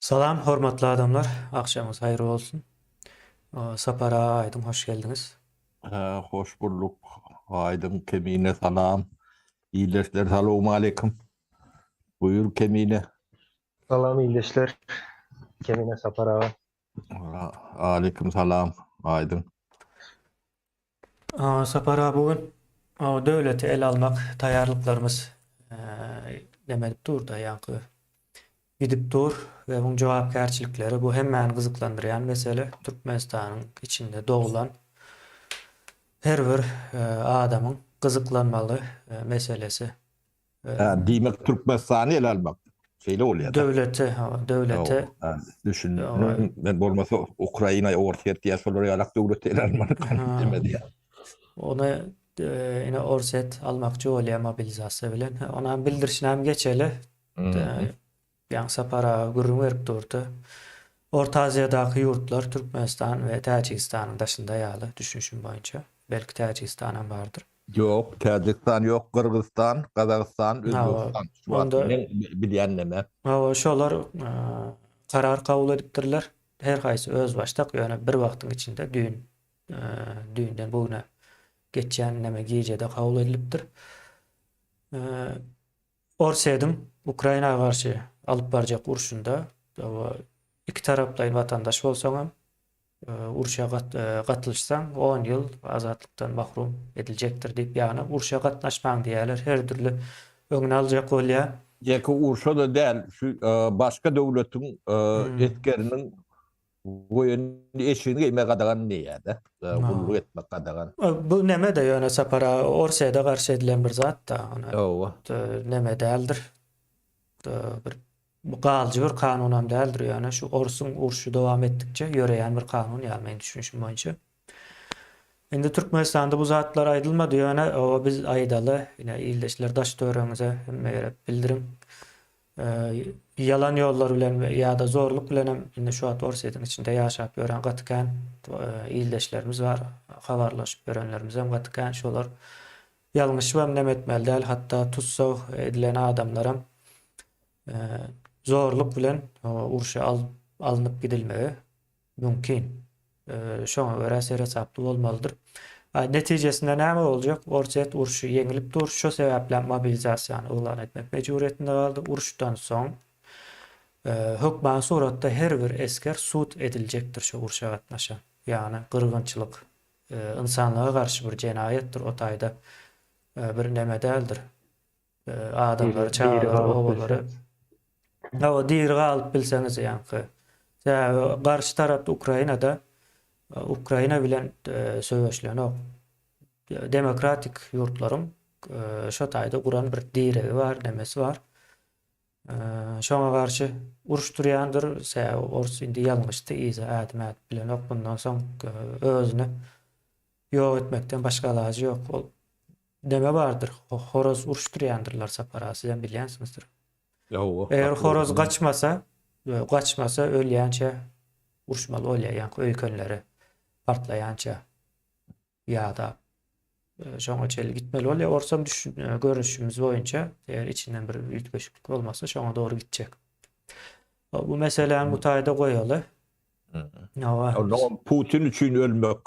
Salam hormatly adamlar, agşamyňyz haýyr bolsun. Sapar aga Aýdyň hoş geldiňiz. Hoş bulduk Aýdyň Kemine salam. Ildeşler salowmaleýkim. Buýur Kemine. Salam ildeşler. Kemine Sapar aga. Aleýkum salam Aýdyň. Sapar aga bu gün döwleti ele almak taýýarlyklarymyz neme edip dur-da ýaňky gidip dur we muň jogapkärçilikleri bu hemmäni gyzyklandyrýan mesele Türkmenistanyň içinde doglan her bir adamyň gyzyklanmaly meselesi. Diýmek Türkmenistany ele almak şeýle bolýar. Döwleti, hawa, döwleti. Düşündim. Men bolmasa Ukraina, Orsýet diýýär, şolar ýalak döwleti ele almaly diýmedi. Ony ine Orsýet almakçy bolýar mobilizasiýa bilen. Onam bildirişine hem geçeli. Ýaňy Sapar aga gürrüň berip durdy. Orta Aziýadaky ýurtlar Türkmenistan we Täjigistanyň daşynda ýaly düşünişim boýunça. Belki Täjigistanam bardyr. Ýok, Täjigistan ýok, Gyrgyzystan, Gazagystan, Özbegistan. Şu wagt meň bilýän neme. Hawa, şolar karar kabul edipdirler. Her haýsy özbaşdak, ýöne bir wagtyň içinde düýn, düýnden bu güne geçýän neme gijede kabul edilipdir. Orsýetiň Ukraina garşy alyp barjak urşunda ikitaraplaýyn watandaş bolsaňam, urşa gatylyşsaň on ýyl azatlykdan mahrum ediljekdir diýip, ýagny urşa gatnaşmaň diýýärler, her dürli öňüni aljak bolýar. Ýeke urşa-da däl, şu başga döwletiň esgeriniň goýan eşigini geýmek gadagan diýýär-de, gulluk etmek gadagan. Bu neme-de ýöne Sapar aga, Orsýete garşy edilen bir zat-da, ony neme däldir, bir Bu galyjy bir kanunam däldir ýöne şu orsuň urşy dowam etdikçe ýöreýän bir kanun ýaly meň düşünişim boýunça. Indi Türkmenistanda bu zatlar aýdylmady ýöne oba biz aýdaly ine ildeşler daş töweregiňize hemme ýere bildiriň. Ýalan ýollar bilen ýa-da zorluk bilenem indi şu wagt Orsýetiň içinde ýaşap ýören gaty kän ildeşlerimiz bar habarlaşyp ýörenlerimizem gaty kän şolar ýalňyşybam neme etmeli däl hatda tussag edilen adamlaram zorluk bilen urşa alnyp gidilmegi mümkin. Şoňa görä seresaply bolmalydyr. Netijesinde näme boljak? Orsýet urşy ýeňilip dur. Şo sebäpli hem mobilizasiýany yglan etmek mejburyýetinde galdy. Uruşdan soň hökmany suratda her bir esger sud ediljekdir şo urşa gatnaşan. Ýagny gyrgynçylyk, ynsanlyga garşy bir jenaýatdyr o taýda bir neme däldir. Adamlary, çagalary, obalary. Hawa, diri galyp bilseňiz ýaňky. Sebäbi garşy tarapda Ukrainada Ukraina bilen söweşilenok. Demokratik ýurtlaryň şo taýda guran bir diregi bar, nemesi bar. Şoňa garşy uruş durýandyr. Sebäbi ors indi ýalňyşdy, yza ädim ädip bilenok. Bundan soň özüni ýok etmekden başga alajy ýok. Ol Neme bardyr, horoz uruşdyrýandyrlar Sapar aga, sizem bilýänsiňizdir. Ýowa. Eger horoz gaçmasa, gaçmasa ölýänçä uruşmaly bolýar, ýaňky öýkenleri partlaýança ýa-da şoňa çenli gitmeli bolýar. Orsam görüşimiz boýunça, eger içinden bir üýtgeşiklik bolmasa, şoňa dogry gitjek. Bu meseläni bu taýda goýaly. Onda Putin üçin ölmek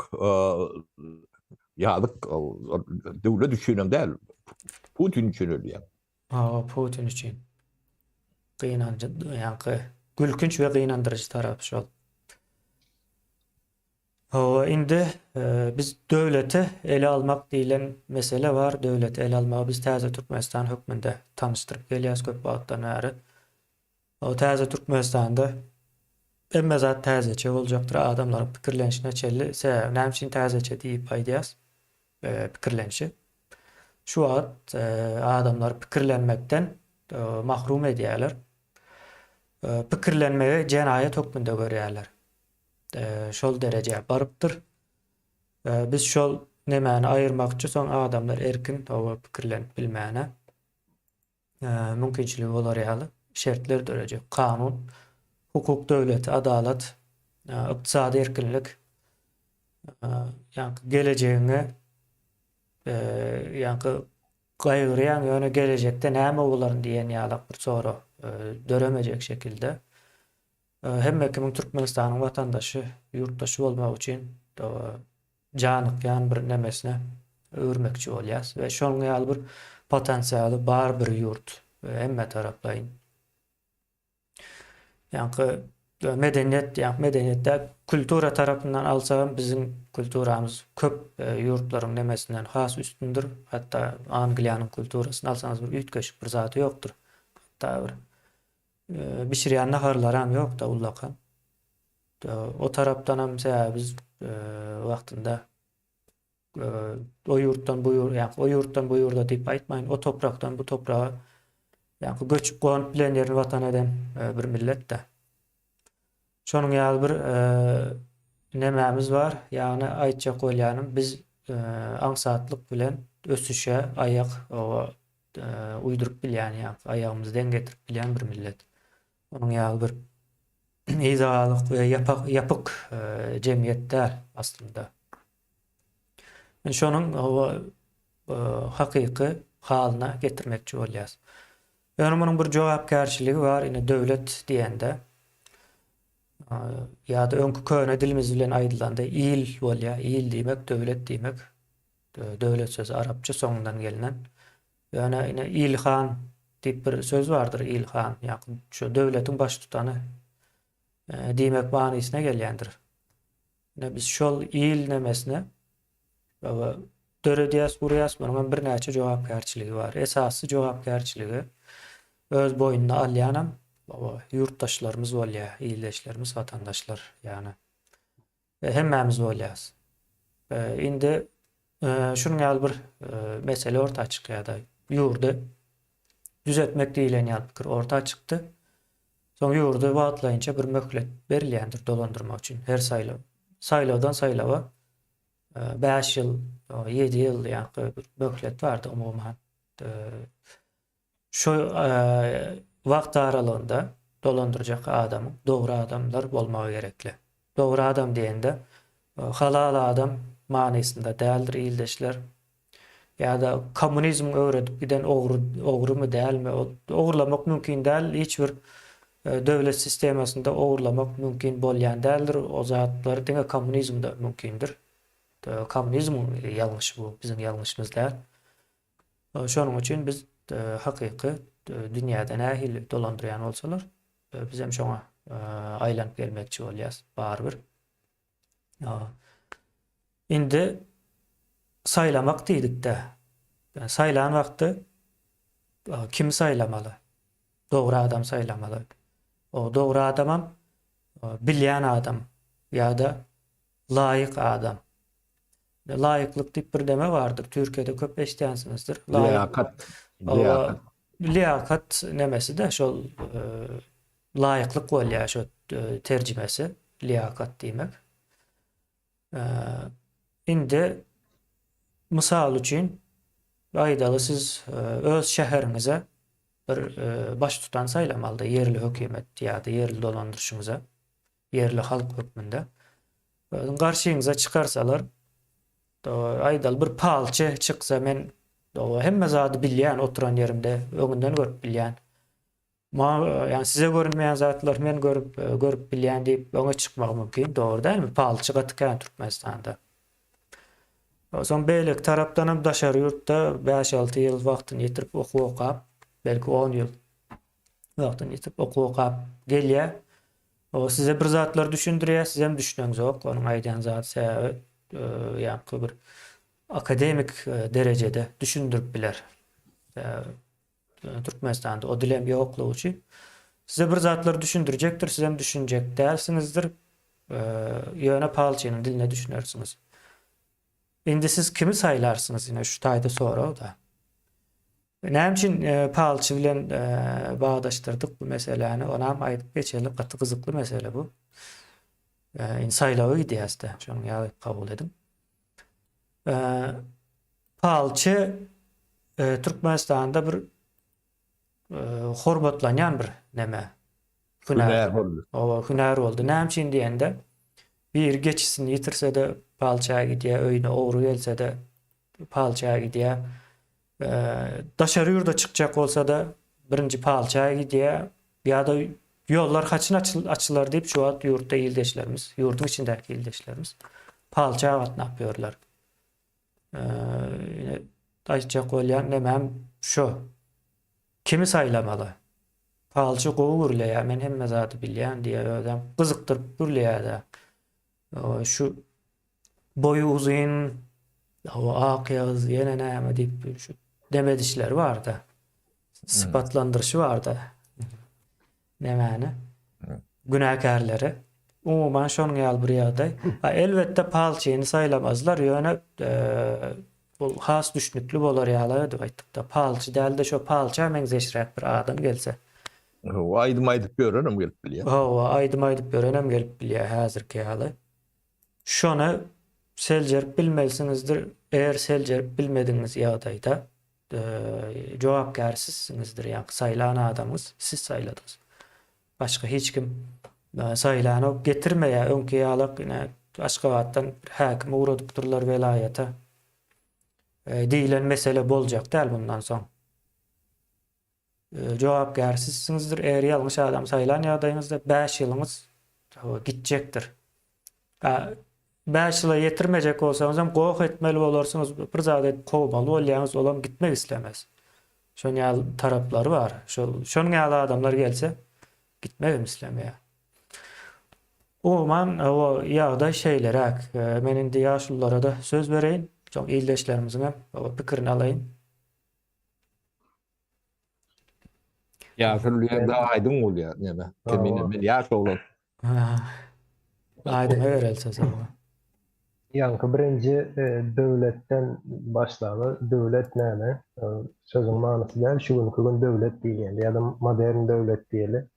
ýazyk döwlet üçin hem däl. Putin üçin ölýär. Hawa, Putin üçin. Gynanjy, ýaňky gülkünç we gynandyryjy tarapy şol. Hawa, indi biz döwleti ele almak diýlen mesele bar. Döwleti ele almagy biz täze Türkmenistan hökmünde tanyşdyryp gelýäs köp wagtdan bäri. O täze Türkmenistanda hemme zat täzeçe boljakdyr adamlaryň pikirlenişine çenli sebäbi näme üçin täzeçe diýip aýdýas pikirlenişi şu wagt adamlary pikirlenmekden mahrum edýärler pikirlenmegi jenaýat hökmünde görýärler şol derejä barypdyr biz şol nemäni aýyrmakçy soň adamlar erkin pikirlenip bilmäne mümkinçiligi bolar ýaly şertler dörejek. Kanun, hukuk döwleti, adalat, ykdysady erkinlik, ýaňky gelejegiňe ýaňky gaýgyrýaň ýöne gelejekde näme bolaryn diýen ýalak bir sorag döremejek şekilde. Hemme kimiň Türkmenistanyň watandaşy, ýurtdaşy bolmagy üçin janykýan bir nemesine öwürmekçi bolýas we şonuň ýaly bir potensialy bar bir ýurt hemme taraplaýyn. Ýaňky medeniýet, ýaňky medeniýet däl, kultura tarapyndan alsagam biziň kulturamyz köp ýurtlaryň nemesinden has üstündir. Hatda Angliýanyň kulturasyny alsaňyz bir üýtgeşik bir zady ýokdur. Hatda bir Bişirýän naharlaram ýok-da ullakan. O tarapdanam sebäbi biz wagtynda o ýurtdan bu ýur, ýa o ýurtdan bu ýurda diýip aýtmaýyn, o toprakdan bu topraga ýa göçüp gonup bilen ýerini watan eden bir millet-de. Şonuň ýaly bir nemämiz bar, ýagny aýtjak bolýanym biz aňsatlyk bilen ösüşe aýak uýduryp bilýän, ýa aýagymyzy deň getirip bilýän bir millet. Onuň ýaly bir yzagalyk we ýapak ýapyk jemgyýet däl aslynda. Men şonuň hakyky halyna getirmekçi bolýas. Ýöne munuň bir jogapkärçiligi bar, ine döwlet diýende ýa-da öňki köne dilimiz bilen aýdylanda il bolýar. Il diýmek, döwlet diýmek. Döwlet sözi arapça soňundan gelnen. Ýöne ine ilhan diýip bir söz bardyr, ilhan, ýa-da şu döwletiň baştutany diýmek manysyna gelýändir. Ine biz şol il nemesine döredýäs, gurýas, munuň hem birnäçe jogapkärçiligi bar. Esasy jogapkärçiligi öz boýnuna alýanam ýurtdaşlarymyz bolýar, ildeşlerimiz, watandaşlar, ýagny hemmämiz bolýas. Indi şunuň ýaly bir mesele orta çykýar-da, ýurdy düzetmek diýlen ýaly pikir orta çykdy. Soň ýurdy wagtlaýynça bir möhlet berilýändir dolandyrmak üçin her saýlaw. Saýlawdan saýlawa 5 ýyl, 7 ýyl ýaňky bir möhlet bardy umuman. Şu wagt aralygynda dolandyrjak adamyň dogry adamlar bolmagy gerekli. Dogry adam diýende halal adam manysynda däldir ildeşler. Ýa-da kommunizmiň öwredip giden ogry ogrymy dälmi ol ogurlamak mümkin däl hiç bir döwlet sistemasynda ogurlamak mümkin bolýan däldir o zatlar diňe kommunizmde mümkindir. Kommunizmiň ýalňyşy bu biziň ýalňyşymyz däl. Şonuň üçin biz hakyky dünýäde nähili dolandyrýan bolsalar bizem şoňa aýlanyp gelmekçi bolýas barybir. Indi saýlamak diýdikde, saýlan wagty kimi saýlamaly? Dogry adam saýlamaly. O dogry adamam bilýän adam ýa-da laýyk adam. Laýyklyk diýip bir deme bardyr. Türkiýede köp eşidýänsiňizdir. Liýakat. Liýakat. Liýakat nemesi-de şol Laýyklyk bolýar şo terjimesi liýakat diýmek. Indi mysal üçin aýdaly siz öz şäheriňize bir baştutan saýlamalyda ýerli hökümet ýa-da ýerli dolandyryşyňyza ýerli halk hökmünde. Özüň garşyňyza çykarsalar aýdaly bir palçy çyksa men hemme zady bilýän oturan ýerimde öňünden görüp bilýän. Maňa, ýagny size görünmeýän zatlary men görüp, görüp bilýän diýip öňe çykmagy mümkin, dogry dälmi? Palçy gaty kän Türkmenistanda. Soň beýleki tarapdan hem daşary ýurtda 5-6 ýyl wagtyny ýitirip okuw okap, belki 10 ýyl wagtyny ýitirip okuw okap gelýär. O size bir zatlar düşündirýär, siz hem düşüneňzok onuň aýdýan zady sebäbi ýaňky bir akademik derejede düşündirip biler. Türkmenistanda o dilem ýoklugy üçin size bir zatlar düşündirjekdir, sizem düşünjek dälsiňizdir. Ýöne palçynyň diline düşünersiňiz. Indi siz kimi saýlarsyňyz? Ine şu taýda sorag-da. Näme üçin palçy bilen bagdaşdyrdyk bu meseläni? Onam aýdyp geçeli. Gaty gyzykly mesele bu. Indi saýlawa gidýäs-de. Şonuň ýaly kabul ediň. Palçy Türkmenistanda bir hormatlanýan bir neme. Hünär boldy. Owa, hünär boldy. Näme üçin diýende, biri geçisini ýitirse-de palça gidýär, öýüne ogry gelse-de palça gidýär. Daşary ýurda çykjak bolsa-da birinji palça gidýär ýa-da. Ýollar haçan açylar diýip şu wagt ýurtda ildeşlerimiz, ýurduň içindäki ildeşlerimiz palça gatnap ýörler. Ine aýtjak bolýan nemäm şo. Kimi saýlamaly? Palçy gowy gürleýär, men hemme zady bilýän diýýär, özem gyzykdyryp gürleýär-de. Şu boýy uzyn, ak ýagyz, ýene näme diýip şu demedişleri bar-da. Sypatlandyryşy bar-da. Nämäni? Günäkärleri. Umuman şonuň ýaly bir ýagdaý. Ha, elbetde palçyny saýlamazlar, ýöne bu has düşnükli bolar ýaly edip aýtdykda, palçy däl-de şo palça meňzeşräk bir adam gelse. Hawa, aýdym aýdyp ýörenem gelip bilýär. Hawa, aýdym aýdyp ýörenem gelip bilýär häzirki ýaly. Şony seljerip bilmelisiňizdir. Eger seljerip bilmedigiňiz ýagdaýda, jogapkär sizsiňizdir, ýaňky saýlan adamyňyz, siz saýladyňyz. Başga hiç kim saýlanok, getirmeýär öňki ýalak ine Aşgabatdan bir häkim ugradypdyrlar welaýata. Diýlen mesele boljak däl bundan soň. Jogapkär sizsiňizdir, eger ýalňyş adam saýlan ýagdaýyňyzda 5 ýylyňyz gitjekdir. 5 ýyla ýetirmejek bolsaňyz hem goh etmeli bolarsyňyz, bir zat edip kowmaly bolýaňyz, olam gitmek islemez. Şonuň ýaly taraplary bar. Şol şonuň ýaly adamlar gelse gitmegem islemeýär. Umuman, o ýagdaý şeýleräk. Men indi ýaşululara-da söz bereýin. Soň ildeşlerimiziň hem pikirini alaýyn. Ýaşuly ýerde aýdyň bolýar näme. Kemine men ýaş oglan. Aýdyňa bereli sözi. Ýaňky birinji döwletden başlaly. Döwlet näme? Sözüň manysy däl, şu günki gün döwlet diýilýän ýa-da modern döwlet diýeli.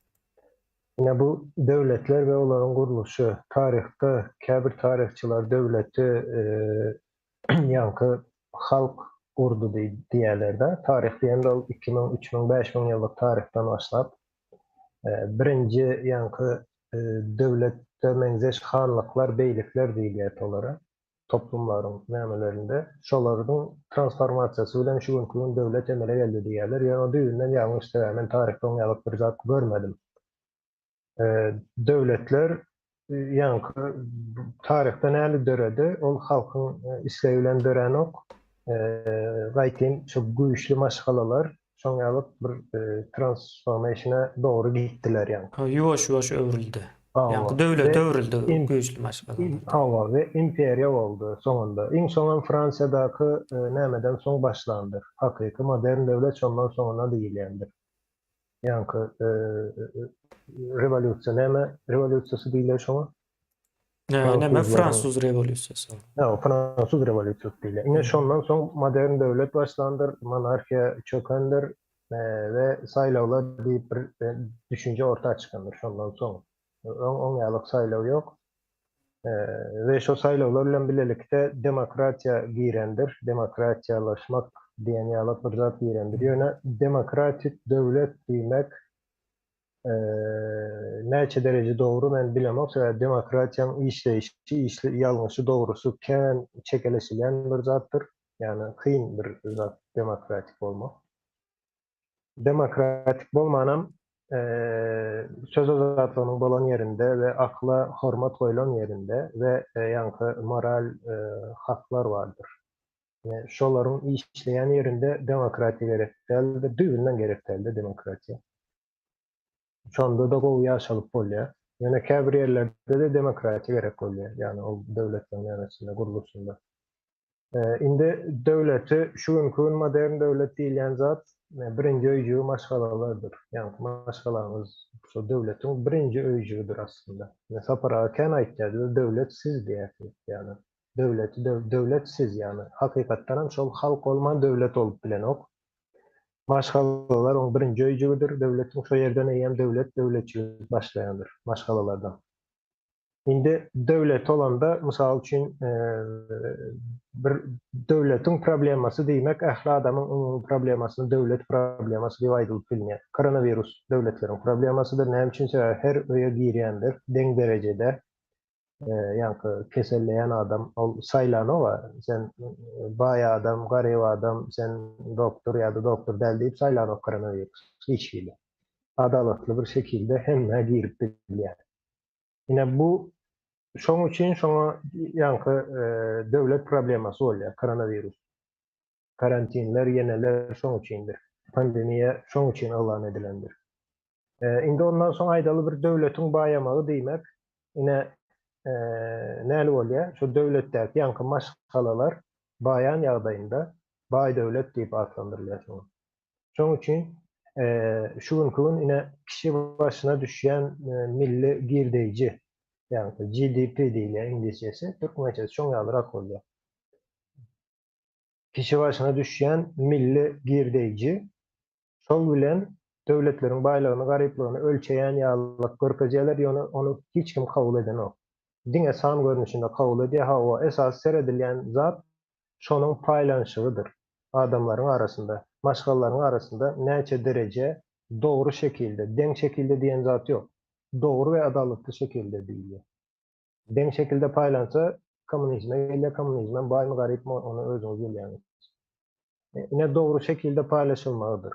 Ine bu döwletler we olaryň gurluşy. Taryhda käbir taryhçylar döwleti ýaňky halk gurdy diýýärler-de. Taryh diýende ol 2000, 3000, 5000 ýyllyk taryhdan başlap, birinji ýaňky döwletde meňzeş hanlyklar, beýlikler diýilýär olara, toplumlaryň nämelerinde. Şolaryň transformasiýasy bilen şu günki gün döwlet emele geldi diýýärler. Ýöne o düýbünden ýalňyş, sebäbi men taryhda oň ýaly bir zat görmedim. Döwletler ýaňky taryhda näli döredi? Ol halkyň islegi bilen döränok. Gaýtym şu güýçli maşgalalar şoň ýaly bir transformationa dogry gitdiler ýaňky. Ýuwaş-ýuwaş öwrüldi. Ýaňky döwlete öwrüldi güýçli maşgalalar. Hawa we imperiýa boldy soňunda. Iň soňam Fransiýadaky nämeden soň başlandyr. Hakyky modern döwlet şondan soňuna diýilýändir. Ýaňky rewolýusiýa näme rewolýusiýasy diýilýär şoňa? Näme fransuz rewolýusiýasy? Ýa, fransuz rewolýusiýasy diýilýär. Ine şondan soň modern döwlet başlandyr, monarhiýa çökendir we saýlawlar diýip bir düşünje orta çykandyr şondan soň. Öň oň ýalyk saýlaw ýok. We şo saýlawlar bilen bilelikde demokratiýa girendir, demokratiýalaşmak diýen ýaly bir zat girendir. Ýöne demokratik döwlet diýmek näçe dereje dogry men bilemok, sebäbi demokratiýanyň işleýşi, işli ýalňyşy dogrusy kän çekeleşilýän bir zatdyr. Ýagny kyn bir zat demokratik bolmak. Demokratik bolmanam söz azatlygynyň bolan ýerinde we akyla hormat goýlan ýerinde we ýaňky moral haklar bardyr. Şolaryň işleýän ýerinde demokratiýa gerek däldir, düýbünden gerek däldir demokratiýa. Şonda-da gowy ýaşalyp bolýar. Ýöne käbir ýerlerde-de demokratiýa gerek bolýar, ýagny ol döwletleriň nämesinde, gurluşynda. Indi döwleti şu günki gün modern döwlet diýilýän zat birinji öýjügi maşgalalardyr. Ýagny maşgalaňyz şo döwletiň birinji öýjügidir aslynda. Ine Sapar aga kän aýtýar, döwlet siz diýýärsiňiz. Ýagny döwleti döwlet siz ýagny hakykatdanam şol halk bolman döwlet bolup bilenok. Maşgalalar oň birinji öýjügidir. Döwletiň şo ýerden eýýäm döwlet döwletçilik başlaýandyr maşgalalardan. Indi döwlet bolanda, mysal üçin, bir döwletiň problemasy diýmek, ähli adamyň umumy problemasyny döwlet problemasy diýip aýdylyp bilinýär. Koronawirus döwletleriň problemasydyr. Näme üçin? Sebäbi her öýe girýändir, deň derejede. Ýaňky keselleýän adam ol saýlanok-a, sen baý adam, garyp adam, sen doktor ýa-da doktor däl diýip saýlanok koronawirus hiç hili. adalatly bir şekilde hemmä girip bilýär. Ine bu şoň üçin şoňa ýaňky döwlet problemasy bolýar, koronawirus. Karantinler, ýeneler şoň üçindir. Pandemiýa şoň üçin yglan edilendir. Indi ondan soň aýdaly bir döwletiň baýamagy diýmek, ine näli bolýar? Şu döwletdäki ýaňky maşgalalar baýan ýagdaýynda baý döwlet diýip atlandyrylýar şoňa. Şoň üçin şu günki gün ine kişi başyna düşýän milli girdeýji, ýagny GDP diýilýär iňlisçesi, türkmençesi şoň ýalyrak bolýar. Kişi başyna düşýän milli girdeýji şol bilen döwletleriň baýlygyny, garyplygyny ölçeýän ýalyk görkezýärler, ýöne ony hiç kim kabul edenok. Diňe san görnüşinde kabul edýär, hawa, esasy seredilýän zat şonuň paýlanyşygydyr. Adamlaryň arasynda, maşgalalaryň arasynda näçe dereje dogry şekilde, deň şekilde diýen zat ýok. Dogry we adalatly şekilde diýilýär. Deň şekilde paýlansa kommunizme gelýär, kommunizmem baýmy garypmy ony özüňiz bilýäňiz. Ine dogry şekilde paýlaşylmagydyr.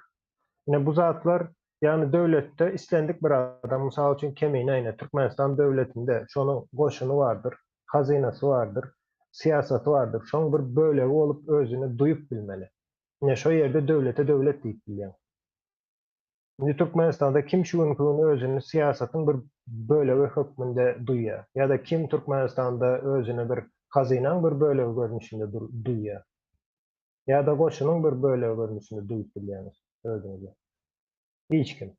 Ine bu zatlar ýagny döwletde islendik bir adam mysal üçin kemine ine Türkmenistan döwletinde şonuň goşuny bardyr, hazynasy bardyr, syýasaty bardyr. Şoň bir bölegi bolup özüni duýup bilmeli. Ine şo ýerde döwlete döwlet diýip bilýäň. Indi Türkmenistanda kim şu günki gün özüni syýasatyň bir bölegi hökmünde duýýar? Ýa-da kim Türkmenistanda özüni bir hazynaň bir bölegi görnüşinde duýýar? Ýa-da goşunyň bir bölegi görnüşinde duýup bilýäňiz özüňizi? Hiç kim.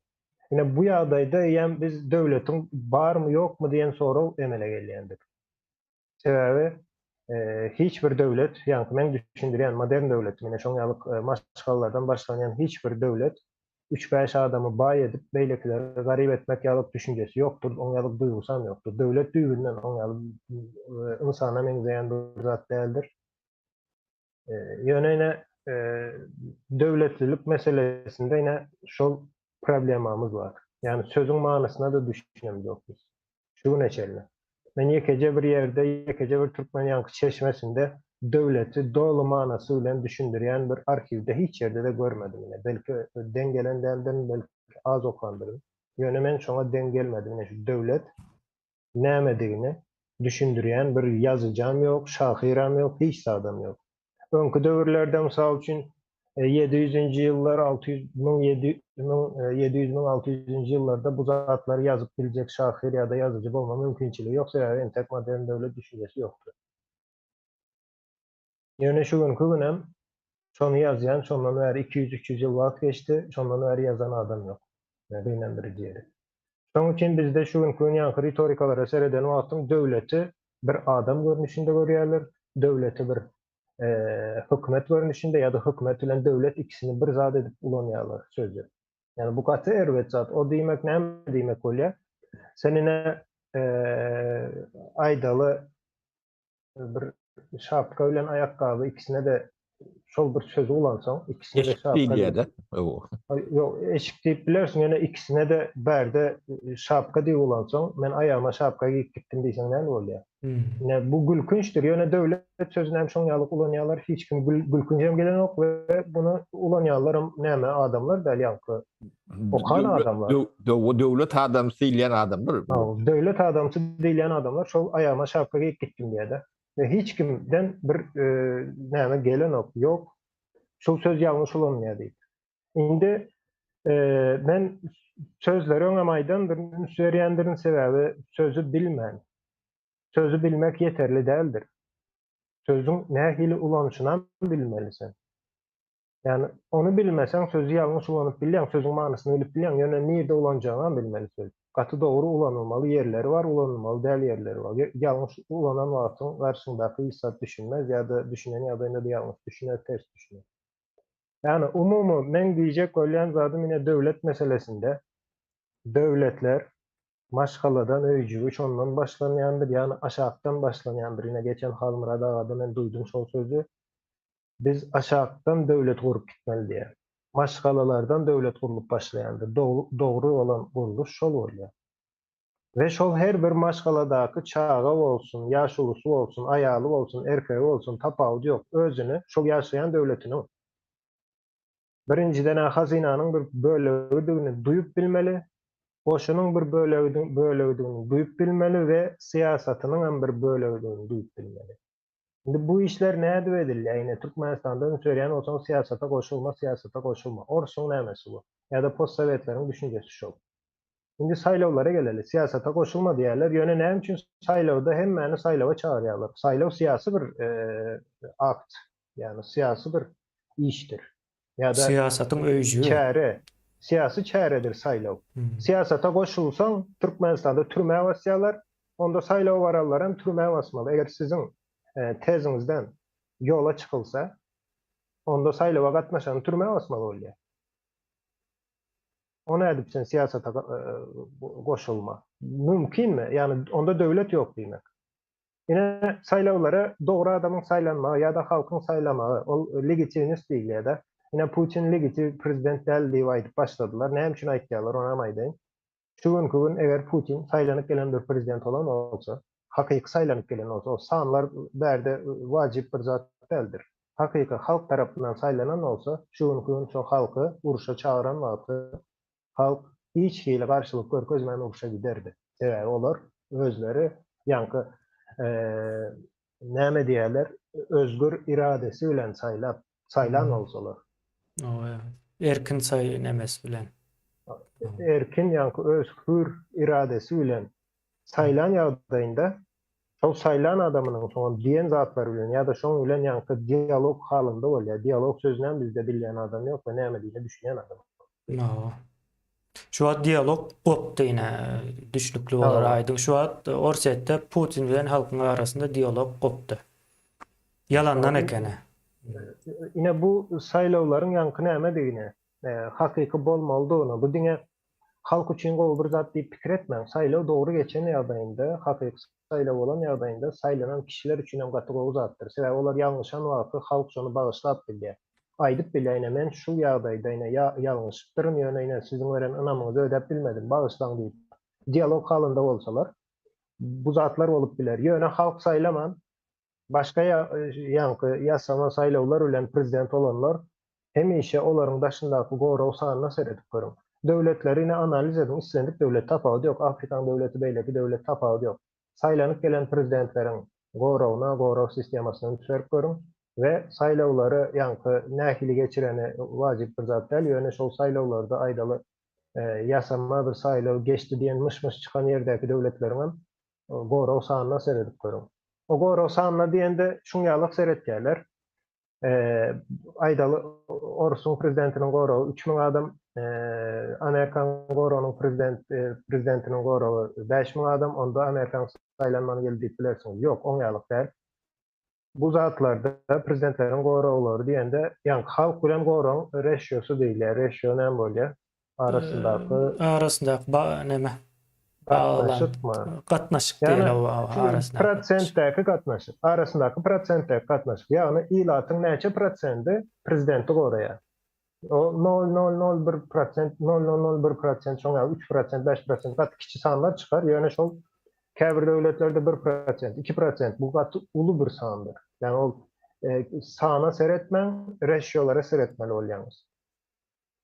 Ine bu ýagdaýda eýýäm biz döwletiň barmy ýokmy diýen sorag emele gelýändir. Sebäbi hiç bir döwlet, ýaňky meň düşündirýän modern döwletim, ine şoň ýaly maşgalalardan başlanýan hiç bir döwlet üç-bäş adamy baý edip, beýlekileri garyp etmek ýaly düşünjesi ýokdur, oň ýaly duýgusam ýokdur. Döwlet düýbünden oň ýaly ynsana meňzeýän bir zat däldir. Ýöne ine döwletlilik meselesinde ine şol problemamyz bar. Ýagny sözüň manysyna-da düşünemzok biz. Şu güne çenli. Men ýekeje bir ýerde, ýekeje bir türkmen ýaňky çeşmesinde döwleti doly manysy bilen düşündirýän bir arhiwde hiç ýerde-de görmedim ine. Belki deň gelen däldirin, belki az okandyryn. Ýöne men şoňa deň gelmedim ine şu döwlet nämedigini düşündirýän bir ýazyjam ýok, şahyram ýok, hiç zadam ýok. Öňki döwürlerde, mysal üçin, 700-nji ýyllar, 600, 1700, 1600-nji ýyllarda bu zatlary ýazyp biljek şahyr ýa-da ýazyjy bolma mümkinçiligi ýok, sebäbi entek modern döwlet düşünjesi ýokdy. Ýöne şu günki günem şony ýazýan, şondan bäri 200-300 ýyl wagt geçdi, şondan bäri ýazan adam ýok. Gynandyryjy ýeri. Şonuň üçin bizde şu günki gün ýaňky ritorikalara sereden wagtyň döwleti bir adam görnüşinde görýärler, döwleti bir hökümet görnüşinde ýa-da hökümet bilen döwlet ikisini bir zat edip ulanýarlar sözi. Ýagny bu gaty erbet zat. O diýmek näme diýmek bolýar? Sen ine aýdaly bir şapka bilen aýakgaby ikisine-de şol bir sözi ulansaň, ikisine-de şapka diýilýär-de. Ýok, eşik diýip bilersiň, ýöne ikisine-de bärde şapka diýip ulansaň, men aýagyma şapka geýip gitdim diýseň näme bolýar? Ine, bu gülkünçdir. Ýöne döwlet sözüni hem şoň ýaly ulanýarlar. Hiç kim gülkünç hem gelenok we muny ulanýanlaram näme adamlar däl, ýaňky okan adamlar. Döwlet adamsy diýilýän adamlar. Döwlet adamsy diýilýän adamlar şol aýagyma şapka geýip gitdim diýýär-de. We hiç kimden bir näme gelenok, ýok, şul söz ýalňyş ulanylýar diýip. Indi men sözleri öňem aýdandyryn, üns berýändirin, sebäbi sözi bilmän, sözi bilmek ýeterli däldir. Sözüň nähili ulanyşynam bilmeli sen. Ýagny ony bilmeseň sözi ýalňyş ulanyp bilýäň, sözüň manysyny bilip bilýäň, ýöne nirde ulanjagyňam bilmeli söz. Gaty dogry ulanylmaly ýerleri bar, ulanylmaly däl ýerleri bar. Ýalňyş ulanan wagtyň garşyňdaky hiç zat düşünmez ýa-da düşünen ýagdaýynda-da ýalňyş düşüner, ters düşüner. Ýagny umumy meň diýjek bolýan zadym ine döwlet meselesinde döwletler maşgaladan öýjügi şondan başlanýandyr, ýagny aşakdan başlanýandyr. Ine geçen Halmyrat agada men duýdum şol sözi. Biz aşakdan döwlet gurup gitmeli diýýär. Maşgalalardan döwlet gurlup başlaýandyr. Dogry bolan gurluş şol bolýar. We şol her bir maşgaladaky çaga bolsun, ýaşulusy bolsun, aýaly bolsun, erkegi bolsun tapawudy ýok, özüni şol ýaşaýan döwletiniň. Birinjiden-ä hazynanyň bir bölegidigini duýup bilmeli, goşunyň bir bölegidigini duýup bilmeli we syýasatynyňam bir bölegidigini duýup bilmeli. Indi bu işler nädip edilýär? Ine, Türkmenistanda üns berýän bolsaň syýasata goşulma, syýasata goşulma. Orsuň nämesi bu? Ýa-da postsowetleriň düşünjesi şol. Indi saýlawlara geleli. Syýasata goşulma diýýärler. Ýöne näme üçin saýlawda hemmäni saýlawa çagyrýarlar? Saýlaw syýasy bir akt, ýagny syýasy bir işdir. Ýa-da Syýasatyň öýjügi. Çäre. Syýasy çäredir saýlaw. Syýasata goşulsaň, Türkmenistanda türmä basýarlar. Onda saýlawa baranlar hem türmä basmaly. Eger siziň teziňizden ýola çykylsa, onda saýlawa gatnaşany türmä basmaly bolýar. O nädip sen syýasata goşulma? Mümkinmi? Ýagny onda döwlet ýok diýmek. Ine saýlawlara dogry adamyň saýlanmagy ýa-da halkyň saýlamagy, ol legitimnost diýilýär-de. Ine Putin legitim prezident däl diýip aýdyp başladylar. Näme üçin aýtýarlar, onam aýdaýyn. Şu günki gün eger Putin saýlanyp gelen bir prezident bolan bolsa, hakyky saýlanyp gelen bolsa, o sanlar bärde wajyp bir zat däldir. Hakyky halk tarapyndan saýlanan bolsa, şu günki gün şo halky urşa çagyran wagty halk hiç hili garşylyk görkezmän urşa giderdi. Sebäbi olar özleri ýaňky näme diýerler, özgür iradesi bilen saýlap, saýlan bolsalar. Erkin saý nemesi bilen. Erkin ýaňky öz hür iradesi bilen saýlan ýagdaýynda şol saýlan adamynyň soňam diýen zatlary bilen ýa-da şoň bilen ýaňky dialog halynda bolýar. Dialog sözünem bizde bilýän adam ýok we nämedigine düşünýän adam ýok. Hawa. Şu wagt dialog gopdy ine düşnükli bolar aýdyň. Şu wagt Orsýetde Putin bilen halkyň arasynda dialog gopdy. Ýalandan ekeni. Ine bu saýlawlaryň ýaňky nämedigine, hakyky bolmalydygyna, bu diňe halk üçin gowy bir zat diýip pikir etmäň. Saýlaw dogry geçen ýagdaýynda, hakyky saýlaw bolan ýagdaýynda saýlanan kişiler üçin hem gaty gowy zatdyr. Sebäbi olar ýalňyşan wagty halk şony bagyşlap bilýär. Aýdyp bilýär, ine men şu ýagdaýda ine ýalňyşypdyryn, ýöne ine siziň beren ynamyňyzy ödäp bilmedim, bagyşlaň diýip. Dialog halynda bolsalar, bu zatlar bolup biler. Ýöne halk saýlaman, Başga ýaňky ýasama saýlawlar bilen prezident bolanlar hemişe olaryň daşyndaky gorag sanyna seredip görüň. Döwletleri ine analiz ediň islendik döwlet tapawudy ýok Afrikaň döwleti beýleki döwlet tapawudy ýok. Saýlanyp gelen prezidentleriň goragyna gorag sistemasyna üns berip görüň we saýlawlary ýaňky nähili geçireni wajyp bir zat däl ýöne şol saýlawlarda aýdaly ýasama bir saýlaw geçdi diýen myş-myş çykan ýerdäki döwletleriňem gorag sanyna seredip görüň. O gorag sanyna diýende şuň ýalak seretýärler. Aýdaly Orusyň prezidentiniň goragy 3000 adam, Amerikan goragynyň prezident prezidentiniň goragy 5000 adam, onda Amerikan saýlanmany geldi diýip bilersiňiz. Ýok, oň ýalak däl. Bu zatlarda prezidentleriň goraglary diýende, ýaňky halk bilen goragyň reşýosy diýilýär. Reşýo näme bolýar? Arasyndaky arasyndaky ba näme? Gatnaşykmy? Gatnaşyk diýeli arasyndaky. Prosentdäki gatnaşyk. Arasyndaky prosentdäki gatnaşyk. Ýagny ilatyň näçe prosendi prezidenti goraýar? O nol nol nol bir prosent, nol nol nol bir prosent, şoň ýaly üç prosent, bäş prosent gaty kiçi sanlar çykar. Ýöne şol käbir döwletlerde bir prosent, iki prosent bu gaty uly bir sandyr. Ýagny ol sana seretmäň, reşýolara seretmeli bolýaňyz.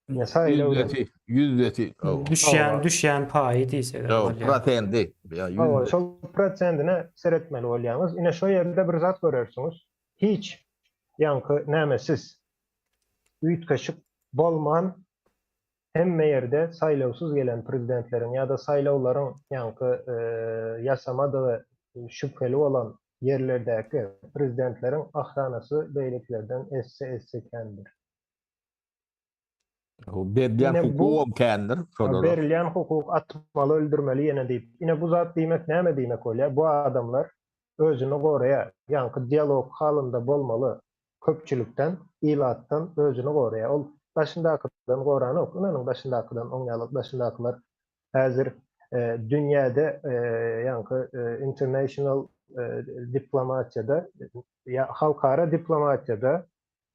Ýüzdesi, ýüzdesi. Düşýän, düşýän paýy diýsek bolýar. Prosendi. Hawa, şol prosendine seretmeli bolýaňyz. Ine şo ýerde bir zat görersiňiz. Hiç ýaňky nämesiz üýtgeşik bolman hemme ýerde saýlawsyz gelen prezidentleriň ýa-da saýlawlaryň ýaňky ýasamadygy şübheli bolan ýerlerdäki prezidentleriň ahranasy beýlekilerden esse-esse kändir. Berilýän hukugam kändir. Berilýän hukuk atmaly, öldürmeli ýene diýip. Ine bu zat diýmek näme diýmek bolýar? Bu adamlar özüni goraýar. Ýaňky dialog halynda bolmaly köpçülikden, ilatdan özüni goraýar. Ol daşyndakydan goranok. Ynanyň daşyndakydan oň ýaly daşyndakylar häzir dünýäde ýaňky international diplomatiýada ýa halkara diplomatiýada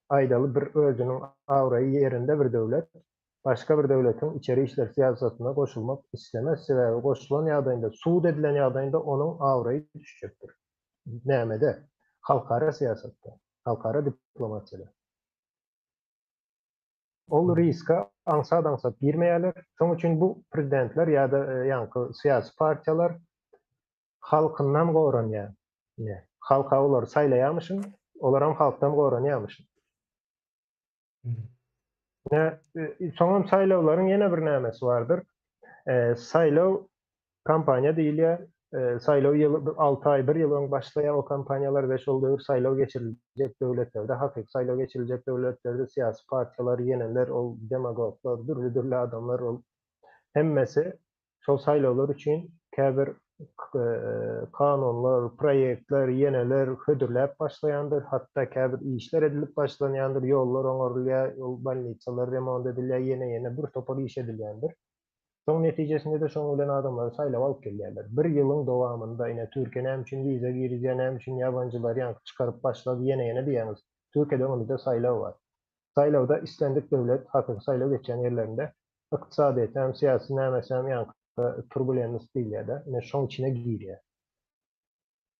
aýdaly bir özüniň abraýy ýerinde bir döwlet başga bir döwletiň içeri işler syýasatyna goşulmak islemez sebäbi goşulan ýagdaýynda sud edilen ýagdaýynda onuň abraýy düşjekdir. Nämede? Halkara syýasatda, halkara diplomatiýada. Ol riske aňsat-aňsat girmeýärler. Şonuň üçin bu prezidentler ýa-da ýaňky syýasy partiýalar halkyndan goranýar. Ine, halka olary saýlaýarmyşyn, olaram halkdan goranýarmyşyn. Ine, soňam saýlawlaryň ýene bir nämesi bardyr. Saýlaw kampaniýa diýilýär. Saýlaw ýyly 6 aý, 1 ýyl öň başlaýar o kampaniýalar we şol döwür saýlaw geçiriljek döwletlerde, hakyky saýlaw geçiriljek döwletlerde syýasy partiýalar, ýeneler, ol demagoglar, dürli-dürli adamlar ol hemmesi Şol saýlawlar üçin käbir kanunlar, proýektler, ýeneler hödürläp başlaýandyr, hatda käbir işler edilip başlanýandyr, ýollar oňarylýar, ol bolnitsalar remont edilýär, ýene-ýene bir topar iş edilýändir. Şoň netijesinde-de şoň bilen adamlary saýlawa alyp gelýärler. Bir ýylyň dowamynda, ine, Türkiýe näme üçin wiza girizýär, näme üçin ýabanjylary ýaňky çykaryp başlady, ýene-ýene diýýäňiz. Türkiýede öňümizde saýlaw bar. Saýlawda islendik döwlet, hakyky saýlaw geçýän ýerlerinde ykdysadyýetem, syýasy nämesem ýaňky turbulentnost diýilýär-de, ine şoň içine girýär.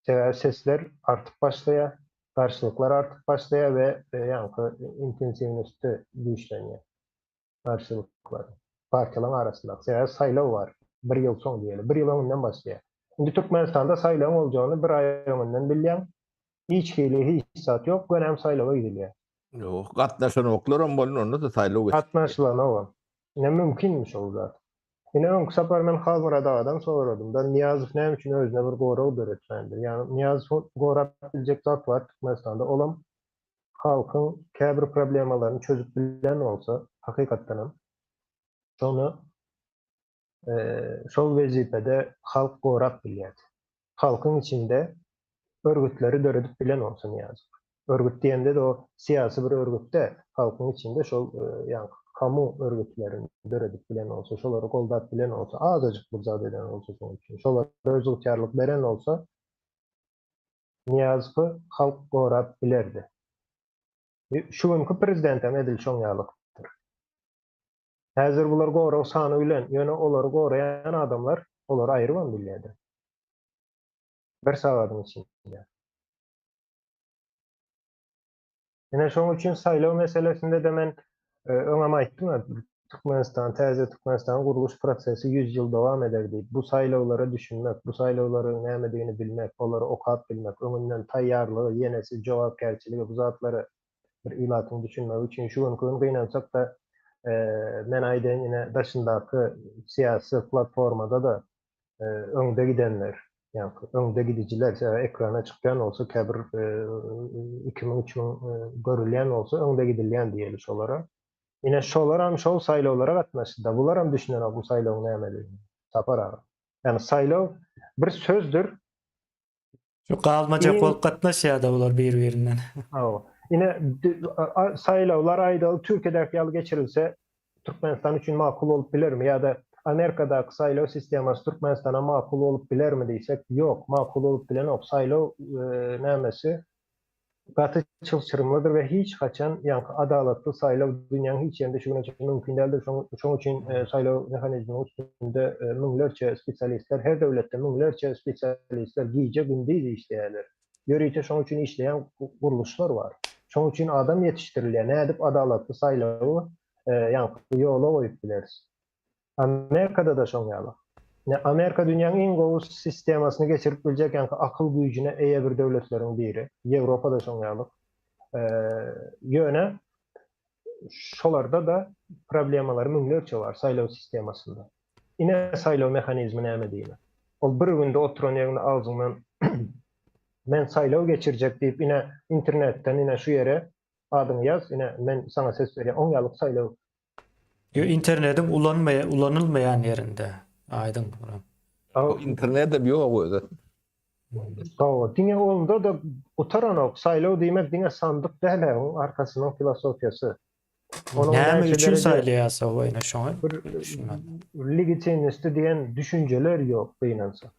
Sebäbi sesler artyp başlaýar, garşylyklar artyp başlaýar we ýaňky intensiwnosti güýçlenýär garşylyklar partiýalaryň arasynda. Sebäbi saýlaw bar, bir ýyl soň diýeli, bir ýyl öňünden başlaýar. Indi Türkmenistanda saýlawyň boljagyny bir aý öňünden bilýäň, Hiç hili hiç zat ýok, gönäm saýlawa gidilýär. Ýok, gatnaşanoklaram bolun onda-da saýlaw geçip. Gatnaşylanogam. Ine mümkinmi şol zat? Ine öňki sapar men Halmyrat agadan soradym da Nyýazow näme üçin özüne bir gorag döretmändir? Ýagny Nyýazowy gorap biljek zat bar Türkmenistanda olam halkyň käbir problemalaryny çözüp bilen bolsa hakykatdanam şony şol wezipede halk gorap bilýärdi. Halkyň içinde örgütleri döredip bilen bolsa Nyýazow. Örgüt diýemde-de o syýasy bir örgüt däl. Halkyň içinde şol ýaňky kamu örgütlerini döredip bilen bolsa, şolary goldap bilen bolsa, azajyk bir zat eden bolsa şonuň üçin, şolara özygtyýarlyk beren bolsa Nyýazowy halk gorap bilerdi. Şu günki prezidentem edil şoň ýalykdyr. Häzir bular gorag sany bilen, ýöne olary goraýan adamlar olary aýrybam bilýärdi. Bir sagadyň içinde. Ine şoň üçin saýlaw meselesinde-de men öňem aýtdym-a, Türkmenistan, täze Türkmenistanyň gurluş prosesi 100 ýyl dowam eder diýip. Bu saýlawlara düşünmek, bu saýlawlaryň nämedigini bilmek, olary okap bilmek, öňünden taýýarlygy, ýenesi, jogapkärçiligi bu zatlary bir ilatyň düşünmegi üçin şu günki gün gynansak-da men aýdaýyn ine daşyndaky syýasy platformada-da öňde gidenler, ýagny öňde gidijiler sebäbi ekrana çykýan bolsa käbir 2000 3000 görülýän bolsa öňde gidilýän diýeli şolara. Ine şolaram şol saýlawlara gatnaşdy-da. Bularam düşünenok bu saýlawyň nämedigini. Sapar aga. Ýagny saýlaw bir sözdür. Şu galmajak bolup gatnaşýar-da bular bir-birinden. Hawa. Ine, saýlawlar aýdaly Türkiýedäki ýaly geçirilse, Türkmenistan üçin makul bolup bilermi ýa-da Amerikadaky saýlaw sistemasy Türkmenistana makul bolup bilermi diýsek, ýok, makul bolup bilenok. Saýlaw nämesi gaty çylşyrymlydyr we hiç haçan ýaňky adalatly saýlaw dünýäň hiç ýerinde şu güne çenli mümkin däldir. Şoň üçin saýlaw mehanizminiň üstünde müňlerçe spesialistler, her döwletde müňlerçe spesialistler gije-gündiz işleýärler. Ýörite şoň üçin işleýän gurluşlar bar. Şoň üçin adam ýetişdirilýär. Nädip adalatly saýlawy ýaňky ýola goýup bileris? Amerikada-da şoň ýaly. Ine, Amerika dünýäň iň gowy sistemasyny geçirip biljek ýaňky akyl güýjüne eýe bir döwletleriň biri. Ýewropa-da şoň ýaly. Ýöne şolarda-da problemalary müňlerçe bar saýlaw sistemasynda. Ine saýlaw mehanizmi näme diýmek. Ol bir günde oturan ýerinde agzyňdan men saýlaw geçirjek diýip ine internetden ine şu ýere adyňy ýaz ine men saňa ses berýän oň ýalyk saýlaw Ýo internediň ulanmaýa ulanylmaýan ýerinde aýdyň buram. Internedem ýok özi. Hawa, diňe onda-da gutaranok. Saýlaw diýmek diňe sandyk däl-ä, oň arkasynyň filosofiýasy. Onuň Näme üçin saýlaýarsa ine şoňa bir legitimnosti diýen düşünjeler ýok gynansak.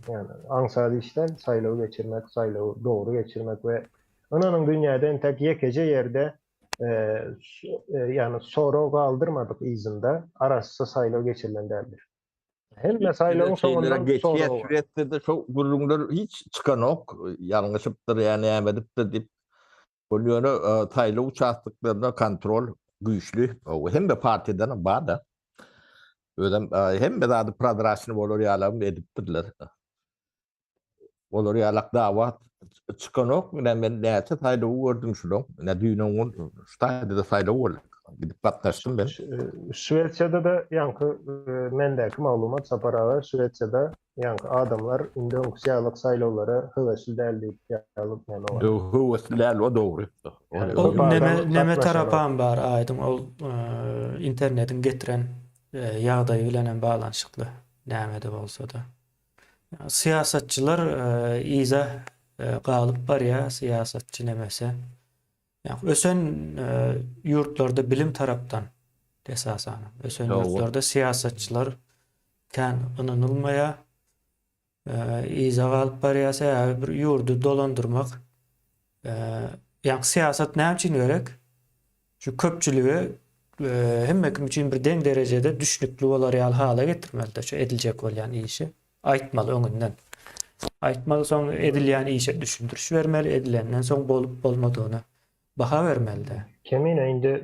Ýani aňsat iş däl saýlaw geçirmek, saýlawy dogry geçirmek we ynanyň dünýäde entek ýekeje ýerde ýani sorag galdyrmadyk yzynda arassa saýlaw geçirilen däldir. Hemme saýlawyň soňundan sorag bar. Şwesiýada şo gürrüňler hiç çykanok, ýalňyşypdyr ýa näme edipdir diýip. Ol ýöne saýlaw uçastoklarynda kontrol. güýçli. Hemme partiýadan bar-da. Özem hemme zady prozraçny bolar ýalam edipdirler. Olar ýalak dawa çykanok. Ine men näçe saýlawy gördüm şulaň. Ine düýn gün şu taýda-da saýlaw boldy. Gidip gatnaşdym men. Şwesiýada-da ýaňky mendäki maglumat Sapar aga Şwesiýada ýaňky adamlar indi öňküsi ýalyk saýlawlara höwesli däl diýip ýaly näme bar. Höwesli däl o dogry. Ol neme neme tarapam bar aýdyň ol internetiň getiren ýagdaýy bilenem baglanyşykly nämede bolsa-da. Syýasatçylar yza galyp barýar, syýasatçy nemesi. Ösen ýurtlarda bilim tarapdan esasan, ösen ýurtlarda syýasatçylar kän ynanylmaýar, yza galyp barýar. Sebäbi bir ýurdy dolandyrmak, ýagny syýasat näme üçin gerek? Şu köpçülige hemme kim üçin bir deň derejede düşnükli bolar ýaly hala getirmeli-de şu ediljek bolýan işi aýtmaly öňünden. Aýtmaly soň edilýän işe düşündiriş bermeli, edilenden soň bolup bolmadygyna baha bermeli-de. Kemine indi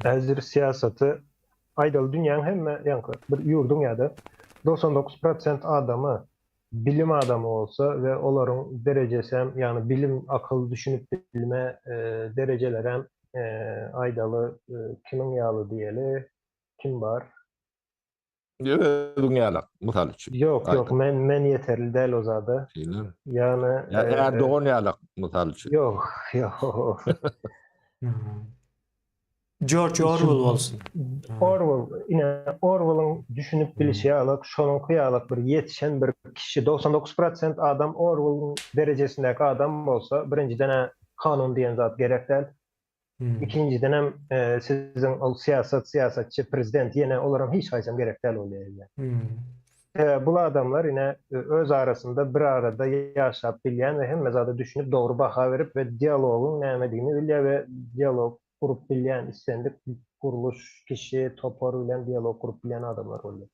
häzir syýasaty aýdaly dünýäň hemme ýaňky bir ýurduň ýa-da 99 prosent adamy bilim adamy bolsa we olaryň derejesem, ýagny bilim, akyl, düşünip bilme derejelerem aýdaly kimiň ýaly diýeli, kim bar? Özüň ýalak, mysal üçin. Ýok, ýok, men men ýeterli däl o zada. Şeýlemi? Ýagny Ýa Erdogan ýalak, mysal üçin. Ýok, ýok. George Orwell bolsun. Orwell, ine Orwelliň düşünip bilişi ýaly, şonuňky ýaly bir ýetişen bir kişi, 99 prosent adam Orwelliň derejesindäki adam bolsa, birinjiden-ä kanun diýen zat gerek däl. Ikinjidenem siziň ol syýasat, syýasatçy, prezident ýene olaryň hiç haýsam gerek däl bolýar ýene. Sebäbi bul adamlar ine öz arasynda bir arada ýaşap bilýän we hemme zada düşünip dogry baha berip we dialogyň nämedigini bilýär we dialog gurup bilýän islendik gurluş, kişi, topar bilen dialog gurup bilýän adamlar bolýar.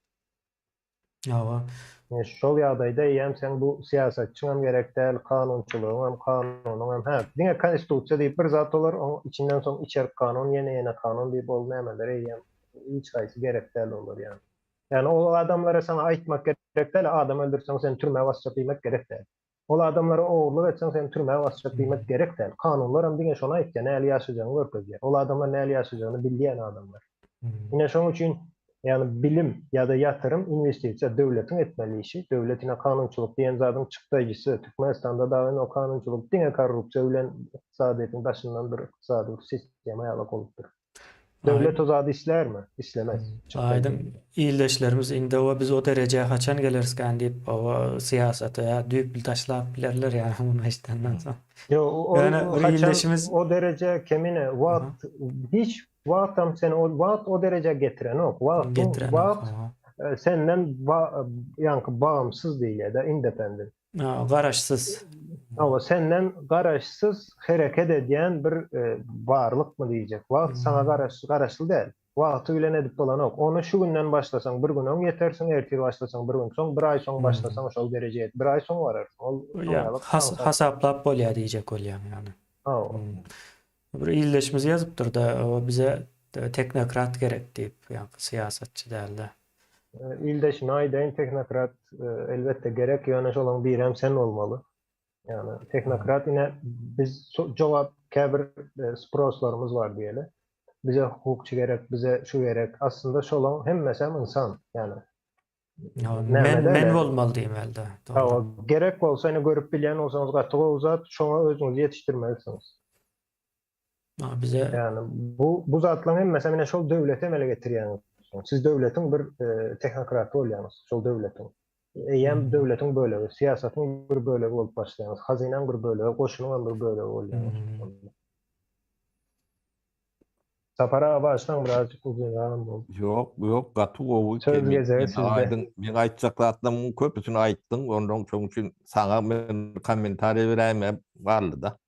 Hawa. Ine şol ýagdaýda eýýäm seň bu syýasatçyňam gerek däl, kanunçylygyňam, kanunyňam, hä, diňe konstitusiýa diýip bir zat bolar, oň içinden soň içerki kanun, ýene ýene kanun diýip ol nämeler eýýäm hiç haýsy gerek däl olar ýaly. Ýagny ol adamlara saňa aýtmak gerek däl, adam öldürseň seni türmä basjak diýmek gerek däl. Ol adamlara ogurlyk etseň seni türmä basjak diýmek gerek däl. Kanunlaram diňe şony aýtýar, näli ýaşajagyňy görkezýär. Ol adamlar näli ýaşajagyny bilýän adamlar. Ine şonuň üçin ýagny bilim ýa-da ýatyrym, inwestisiýa döwletiň etmeli işi. Döwlet ine kanunçylyk diýen zadyň çykdaýjysy. Türkmenistanda dagy ine o kanunçylyk diňe korrupsiýa bilen ykdysadyýetiň daşyndan bir ykdysady bir sistema ýalak bolupdyr. Döwlet o zady islärmi? Islemez. Aýdyň ildeşlerimiz indi oba biz o derejä haçan geleriskan diýip oba syýasaty ýa düýpli taşlap bilerler ýa muny eşidenden soň. Ýok, o Ýöne bir haçan ildeşimiz o derejä kemine wagt hiç wagtam seni o wagt o derejä getirenok. Wagtyň getirenok. wagt senden ýaňky bagymsyz diýilýär-de independent. Garaşsyz. Hawa, senden garaşsyz hereket edýän bir barlykmy diýjek. Wagt saňa garaş, garaşly däl. Wagty bilen edip bolanok. Ony şu günden başlasaň bir gün öň ýetersiň, ertir başlasaň bir gün soň, bir aý soň başlasaň şol derejä ýet, bir aý soň bararsyň. Ol Ýa, has, hasaplap bolýar diýjek bolýaň ýagny. Hawa. Bir ildeşimiz ýazypdyr-da, bize teknokrat gerek diýip, ýaňky syýasatçy däl-de. Ildeşime aýdaýyn, tehnokrat elbetde gerek, ýöne şolaň birem sen bolmaly. Ýagny tehnokrat ine biz jogap käbir sproslarymyz bar diýeli. Bize hukukçy gerek, bize şu gerek. Aslynda şolaň hemmesem ynsan, ýagny. Men men bolmaly diýmeli-de. Hawa, gerek bolsa ine görüp bilýän bolsaňyz gaty gowy zat, şoňa özüňizi ýetişdirmelisiňiz. Bize Ýagny bu bu zatlaryň hemmesi ine şol döwleti emele getirýäňiz. Siz döwletiň bir tehnokraty bolýaňyz, şol döwletiň. Eýýäm döwletiň bölegi, syýasatyň bir bölegi bolup başlaýaňyz, hazynaň bir bölegi, goşunyň hem bir bölegi bolýaňyz. Sapar aga bagyşlaň birazjyk uzynragam boldy. Ýok, ýok, gaty gowy. Söz gezegi sizde. Aýdyň, meň aýtjak zatlarymyň köpüsini aýtdyň, ondan şoň üçin saňa men kommentariýa beräýmän galdy-da.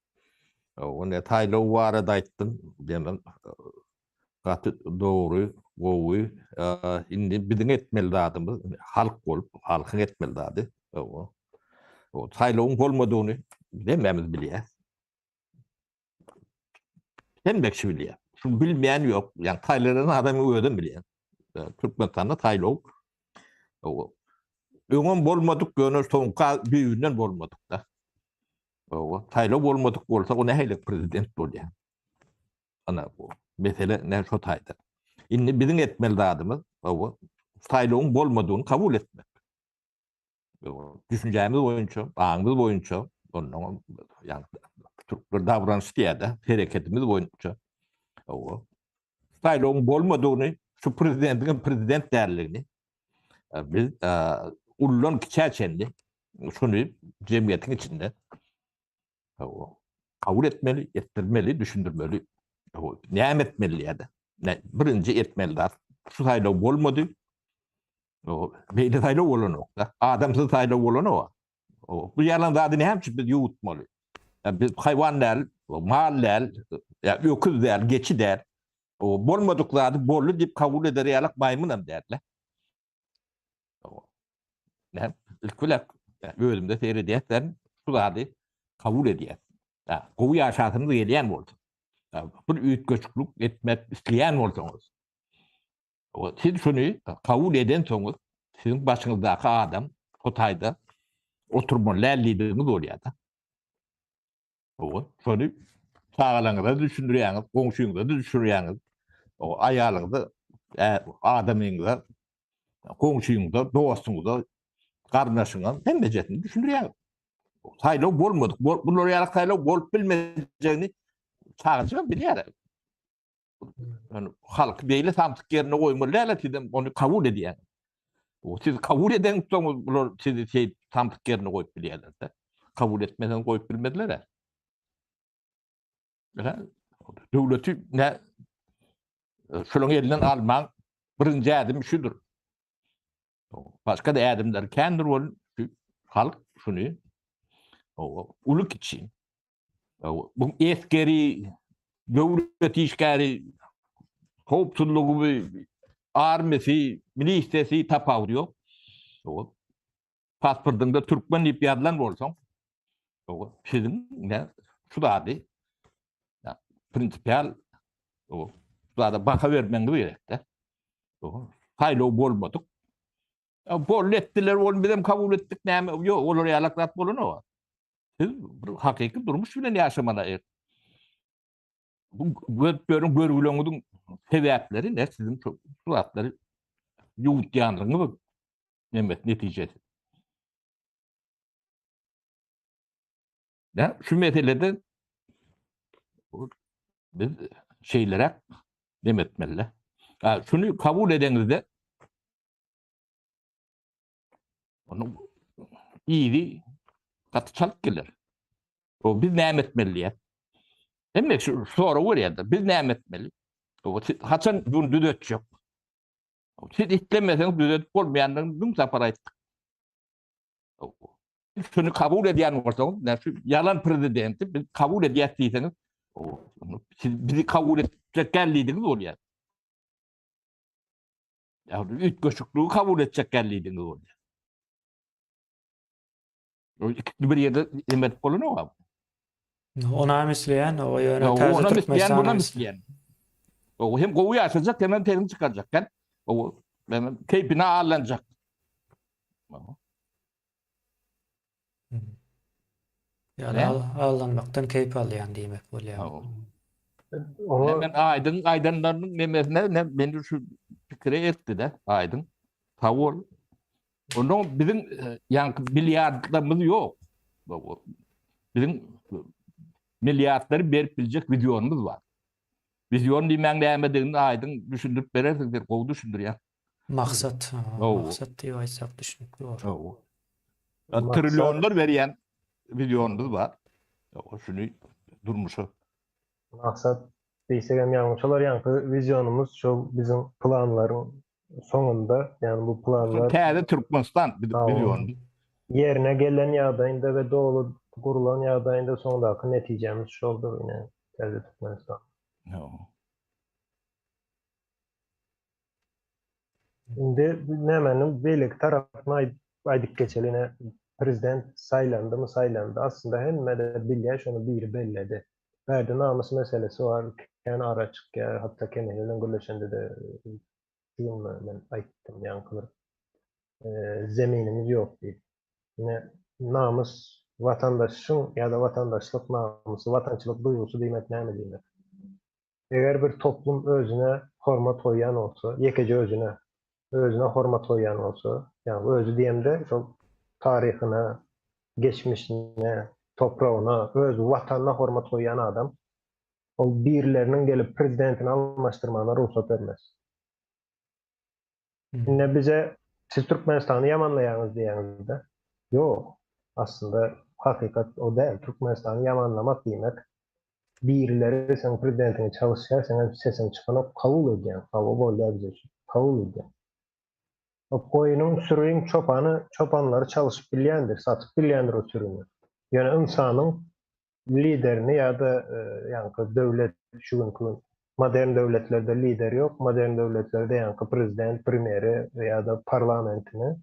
O ne saýlaw barada aýtdyň, demek gaty dogry, gowy. Indi biziň etmeli zadymyz halk bolup, halkyň etmeli zady. O saýlawyň bolmadygyny hemmämiz bilýäs. Hemme kişi bilýär. Şuny bilmeýän ýok. Ýani saýlanan adamyň özem bilýär. Türkmenistanda saýlaw öňem bolmadyk, ýöne soňky düýbünden bolmadyk-da. Saýlaw bolmadyk bolsa, o nähili prezident bolýar? Ana, mesele ne şo taýda. Indi biziň etmeli zadymyz, saýlawyň bolmadygyny kabul etmek. Düşünjämiz boýunça, aňymyz boýunça, ondan ýa türkler davranyş diýýär-de, hereketimiz boýunça. Saýlawyň bolmadygyny, şu prezidentiň hem prezident däldigini biz ullan kiçä çenli şuny jemgyýetiň içinde kabul etmeli, etdirmeli, düşündirmeli. Näme etmeli ýa-da? Birinji etmeli zat şu saýlaw bolmady. Beýle saýlaw bolanok-da. Adamsyz saýlaw bolanok. Bu ýalan zady näme üçin biz ýuwutmaly? Biz haýwan däl, mal däl, ýa öküz däl, geçi däl. Bolmadyk zady boldy diýip kabul eder ýalak maýmynam däl-le. Näme? Ilki bilen özümde seredýäs, şu zady kabul edýäs. Gowy ýaşasyňyz gelýän bolsa, bir üýtgeşiklik etmek isleýän bolsaňyz, Siz şuny kabul edensoňyz, siziň başyňyzdaky adam o taýda oturmaly däl diýdigiňiz bolýar-da. Hawa, şony çagalaryňyza düşündirýäňiz, goňşyňyza düşündirýäňiz, aýalyňyza, adamyňyza, goňşyňyza, dostuňyza, garyndaşyňa hemmejesini düşündirýäňiz. Saýlaw bolmadyk, bular ýaly saýlaw bolup bilmejegini çagajygam bilýär. Yani halky beýle samsyk ýerine goýmaly däl sizem ony kabul edýäňiz. O siz kabul eden soň bular sizi şey samsyk ýerine goýup bilýärler-de. Kabul etmeseň goýup bilmezler. Ä. Döwleti ne şolaryň elinden almaň birinji ädim şudur. Başga-da ädimler kändir bol halk şuny uly kiçi Bu esgeri, döwlet işgäri, howpsuzlygy, armiýasy, milisiyası tapawudy ýok. Pasportyňda türkmen diýip ýazylan bolsaň, siziň ne şu zady prinsipial şu zada baha bermegiňiz gerekde. Saýlaw bolmadyk. Boldy etdiler, ony bizem kabul etdik, näme, ýok, olar ýalak zat bolanok. Siz bir hakyky durmuş bilen ýaşamaly er. Bu gözleriň görgüleňiziň sebäpleri ne siziň şu zatlary ýuwutýanlygyňyz nemes netijesi. Ne şu meselede biz şeýleräk dem etmeli. Ha, şuny kabul edeňizde Onuň yzy gaty çalt geler. O biz näme etmeli diýýär. Hemme şu sorag berýärler. Biz näme etmeli? O haçan bunu düzetjek? Siz islemeseňiz düzetip bolmaýandygyny müň sapar aýtdyk. Şuny kabul edýän bolsaňyz, näme şu ýalan prezidenti biz kabul edýäs diýseňiz, siz bizi kabul etjek däl diýdiňiz bolýar. Ýa üýtgeşikligi kabul etjek gel diýdiňiz bolýar. O ikisi bir ýerde em edip bolanok abi. Onam isleýän, o ýöne täze Onam isleýän, Türkmenistan bunam isleýän. O hem gowy ýaşajak, hem hem çykarjak. Gel. O hem keýpine allanjak. Ýagny aldanmakdan keýp alýan diýmek bolýar. Oňa men Aýdyň aýdanlarynyň nemesine ne men şu pikire etdi-de Aýdyň. Sag bol. Ondan biziň e, ýaňky milliardlarymyz ýok. Biziň milliardlary berip biljek wizionymyz bar. Wizion diýmäň nämedigini Aýdyň düşündirip berersiň, sen gowy düşündirýäň. Maksat, maksat diýip aýtsak düşnükli bolar. Hawa. Trillionlar berýän wizionymyz bar. Şuny durmuşa. Maksat diýsek hem ýalňyş bolar. Ýaňky wizionymyz şol biziň planlaryň soňunda, ýagny bu planlar Täze Türkmenistan wizionymyz. Ýerine gelen ýagdaýynda we doly gurulan ýagdaýynda soňdaky netijämiz şoldur ine Täze Türkmenistan. Hawa. Indi nämäniň beýleki tarapyny aýdyp aýdyp geçeli ine prezident saýlandymy saýlandy aslynda hemmede bilýär şony biri belledi. Bärde namys meselesi bar. Kän ara çykýar, hatda Kemine bilen gürleşende-de şu gün men aýtdym, ýaňky bir zeminimiz ýok diýip. Ine, namys, watandaşyň ýa-da watandaşlyk namysy, watançylyk duýgusy diýmek näme diýmek? Eger bir toplum özüne hormat goýýan bolsa, ýekeje özüne, özüne hormat goýýan bolsa, ýagny özi diýemde şol taryhyna, geçmişine, topragyna, öz watanyna hormat goýýan adam, ol birileriniň gelip prezidentini almaşdyrmagyna rugsat bermez. Indi bize siz Türkmenistany ýamanlaýaňyz diýýäňizde, ýok, aslynda hakykat o däl. Türkmenistany ýamanlamak diýmek, birileri seň prezidentiňi çalyşýar, seňem sesiň çykanok, kabul edýäň, hawa bolýar bize şu, kabul edýäň. O goýnuň, süriň çopany, çopanlary çalyşyp bilýändir, satyp bilýändir o sürini. Ýöne ynsanyň liderini ýa-da ýaňky döwlet şu günki gün modern döwletlerde lider ýok, modern döwletlerde ýaňky prezident, premýeri ýa-da parlamentini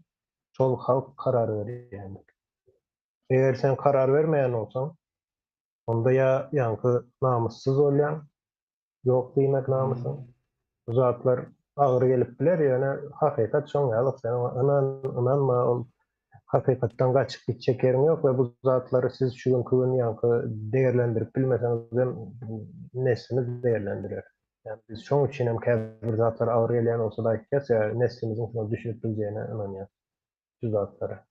şol halk karar berýändir. Eger sen karar bermeýän bolsaň, onda ýa ýaňky namyssyz bolýaň, Ýok diýmek namysyň. Bu zatlar agyr gelip biler, ýöne hakykat şoň ýaly, sen oňa ynan, ynanma, ol hakykatdan gaçyp gitjek ýeriň ýok we bu zatlary siz şu günki gün ýaňky degerlendirip bilmeseňizem neslimiz degerlendirer. Ýagny biz şoň üçin hem käbir zatlar agyr gelýän bolsa-da aýtýas, ýa neslimiziň şuny düşünip biljegine ynanýas. Şu zatlara.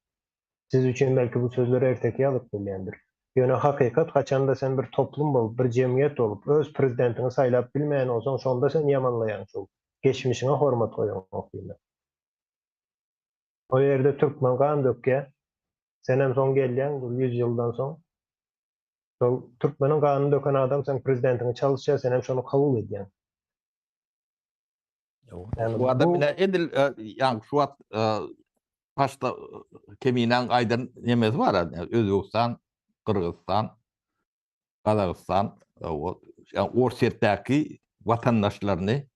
Siz üçin belki bu sözler erteki ýalyk gelýändir. Ýöne hakykat haçanda sen bir toplum bolup, bir jemgyýet bolup, öz prezidentiňi saýlap bilmeýän bolsaň, şonda sen ýamanlaýaň şol geçmişiňe hormat goýaňok diýmek. O ýerde türkmen gan dökýär. Senem soň gelýäň bir ýüz ýyldan soň. Şol türkmeniň ganyny döken adam seň prezidentiňi çalyşýar, senem şony kabul edýäň. Bu adam ine edil ýa şu wagt başda Keminaň aýdan nemesi bar, Özbegistan, Gyrgyzystan, Gazagystan, ýa Orsýetdäki watandaşlaryny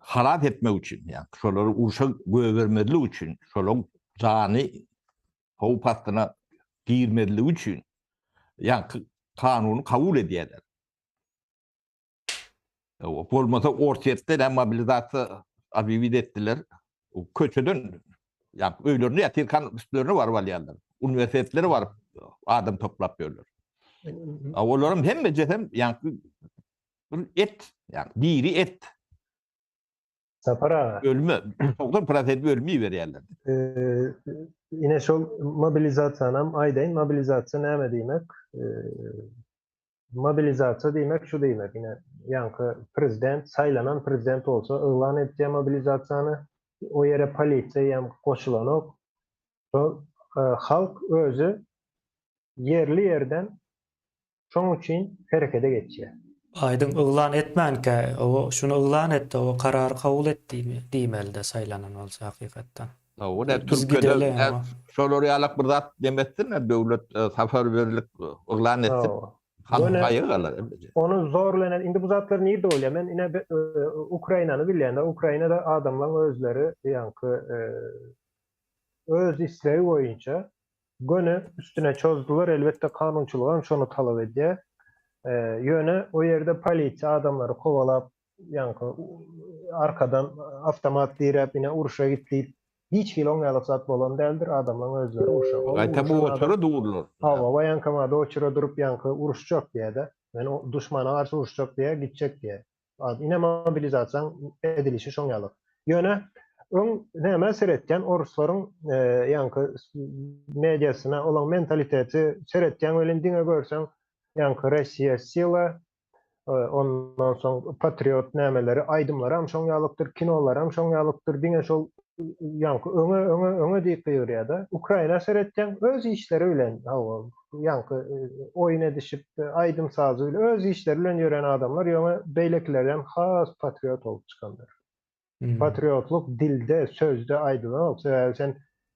halas etmek üçin, ýa şolary urşa goýbermezlik üçin, şolaryň jany howp astyna girmezligi üçin ýa kanuny kabul edýärler. Bolmasa Orsýetde de mobilizasiýa obýewit etdiler. Köçeden ýa öýlerinde ýatyrkan üstlerine baryp alýarlar. Uniwersitetlere baryp adam toplap ýörler. Olaryň hemmejesem ýaňky bir et, ýa diri et. Sapar aga. Ölme, 90 prosent ölümi iberýärler. Ine şol mobilizasiýanam aýdaýyn, mobilizasiýa näme diýmek? Mobilizasiýa diýmek şu diýmek, ine, ýaňky prezident, saýlanan prezident bolsa yglan etýär mobilizasiýany, o ýere polisiýa hem goşulanok. Şol halk özi ýerli-ýerden şoň üçin herekete geçýär. Aýdyň yglan etmänkä, owo şuny yglan etdi, owo karary kabul et diýmelide saýlanan bolsa hakykatdan. Hawa, ne Türkiýede şolar ýalak bir zat demetsin, döwlet safarberlik yglan etsin. Halk gaýgy galar. Ony zor bilen, indi bu zatlar nirde bolýar? Men ine Ukrainany bilýän-de, Ukrainada adamlaryň özleri ýaňky öz islegi boýunça göni üstüne çozdular, elbetde kanunçylygam şony talap edýär. Ýöne o ýerde polisiýa adamlary kowalap ýaňky arkadan awtomat diräp ine urşa git diýip hiç hili oň ýaly zat bolan däldir adamlaň özleri urşa Gaýta bu oçura durlar. Hawa waýankomada oçura durup ýaňky uruşjak diýýädä men duşmana garşy uruşjak diýýä gitjek diýýä ine mobilizasiýaň edilişi şoň ýaly ýöne öň nämä seretýän oruslaryň ýaňky mediasyna olaň mentaliteti seretýäň welin diňe görseň ýaňky Rossiýa sila Ondan soň patriot nämeleri, aýdymlaram şoň ýalykdyr, kinolaram şoň ýalykdyr, diňe şol ýaňky öňe, öňe, öňe diýip gygyrýar-da. Ukraina seretseň, öz işleri bilen, hawa, ýaňky oýun edişip, aýdym-sazy bilen, öz işleri bilen ýören adamlar ýöne beýlekilerden has patriot bolup çykanlar. Patriotlyk dilde, sözde aýdylanok. Sebäbi sen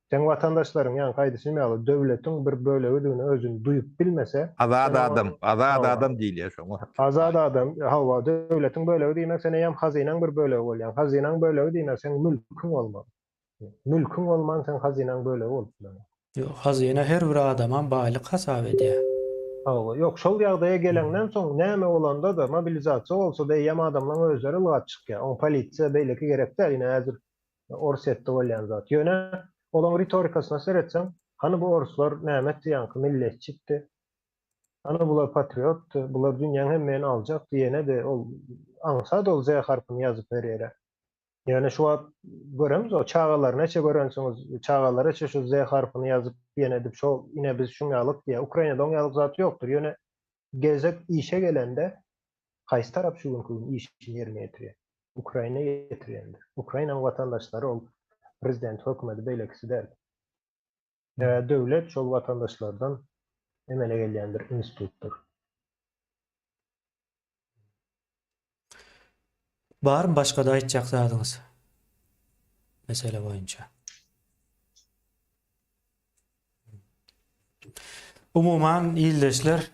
seň watandaşlaryň, ýaňky aýdyşym ýaly, döwletiň bir bölegidigini özüni duýup bilmese, Azat adam, azat adam diýilýär şoňa. Azat adam, hawa, döwletiň bölegi diýmek sen eýýäm hazynaň bir bölegi bolýaň. Hazynaň bölegi diýmek seň mülküň bolmaly. Mülküň bolman sen hazynaň bölegi bolup bileňok. Ýok, hazyna her bir adamam baýlyk hasap edýär. Hawa, ýok, şol ýagdaýa geleňden soň näme bolanda-da, mobilizasiýa bolsa-da eýýäm adamlaň özleri ylgap çykýar. Oň polisiýa beýleki gerek däl, ine häzir Orsýetde bolýan zat. Ýöne olaň ritorikasyna seretseň, hany bu orslar näme etdi ýaňky milletçikdi, hany bular patriotdy, bular dünýäň hemme ýerini aljakdy, ýene-de ol aňsat ol Z harpyny ýazyp her ýere. Ýöne şu wagt göremzok, çagalar näçe görensiňiz, çagalara çe şu Z harpyny ýazyp ýene edip şo ine biz şuň ýalyk diýýär. Ukrainada oň ýalyk zat ýokdur. Ýöne gezek işe gelende haýsy tarap şu günki gün işini ýerine ýetirýär? Ukraina ýetirýändir. Ukrainanyň watandaşlary ol prezident, hökümeti beýlekisi däl. Sebäbi döwlet şol watandaşlardan emele gelýän bir institutdyr. Barmy başgada aýtjak zadyňyz mesele boýunça? Umuman ildeşler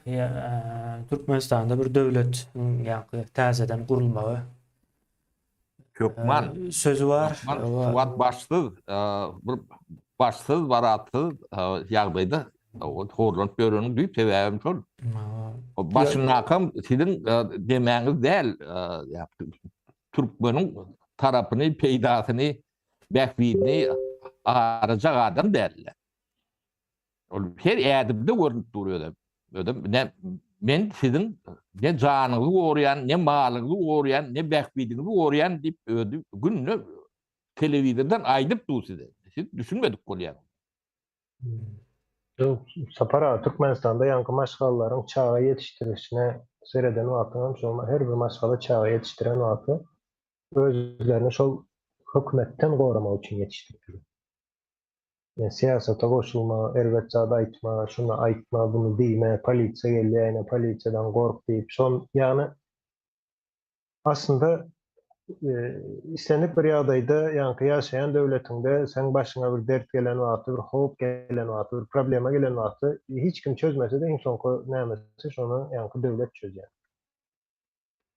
Türkmenistanda bir döwlet ýaňky täzeden gurulmagy Hökman. Sözi bar. Hökman şu wagt başsyz, bir başsyz, baratsyz ýagdaýda horlanyp ýöreniň düýp sebäbem şol. Başyndakam siziň demäňiz däl, türkmeniň tarapyny, peýdasyny, bähbidini arajak adam däldi. Ol her ädimde görnüp dur özem. Özem ne men siziň ne janyňyzy goraýan, ne malyňyzy goraýan, ne bähbidiňizi goraýan diýip özi günde telewizordan aýdyp dur size. Siz düşünmedik bolýaňyz. Ýok, Sapar aga, Türkmenistanda ýaňky maşgalalaryň çaga ýetişdirişine sereden wagtyňam şol her bir maşgala çaga ýetişdiren wagty özlerini şol hökümetden goramak üçin ýetişdiripdir. Ýa syýasata goşulma, erbet zat aýtma, şuny aýtma, buny diýme, polisiýa gelýär, ine polisiýadan gork diýip, şon ýagny aslynda islendik bir ýagdaýda ýaňky ýaşaýan döwletiňde seň başyňa bir dert gelen wagty, bir howp gelen wagty, bir problema gelen wagty hiç kim çözmese-de iň soňky nämesi şony ýaňky döwlet çözýär.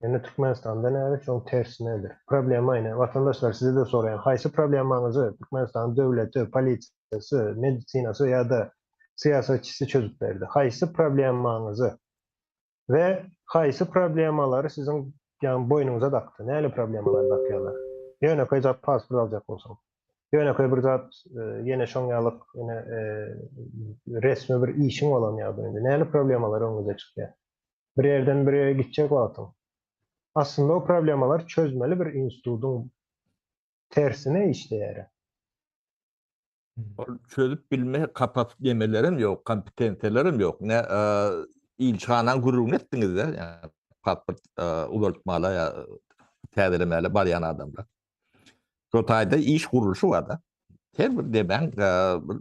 Ýöne Türkmenistanda näme şoň tersinedir. Problema ine, watandaşlar size-de soraýan, haýsy problemaňyzy Türkmenistanyň döwleti, polisiýasy, medisinasy ýa-da syýasatçysy çözüp berdi? Haýsy problemaňyzy we haýsy problemalary siziň ýagny boýnuňyza dakdy? Nähili problemalary dakýarlar? Ýönekeý zat pasport aljak bolsaň. Ýönekeý bir zat ýene şoň ýalyk ine resmi bir işiň bolan ýagdaýynda nähili problemalar öňüňize çykýar? Bir ýerden bir ýere gitjek wagtyň. Aslynda o problemalary çözmeli bir institutyň tersine işleýär. Ol çözüp bilme kapasitemelerem ýok, kompetensiýalarym ýok. Ne ilçihanaň gürrüňini etdiňiz-de, ýa pasport uzaltmala ýa täzelemäle barýan adamlar. Şo taýda iş gurluşy bar-da. Her bir demäň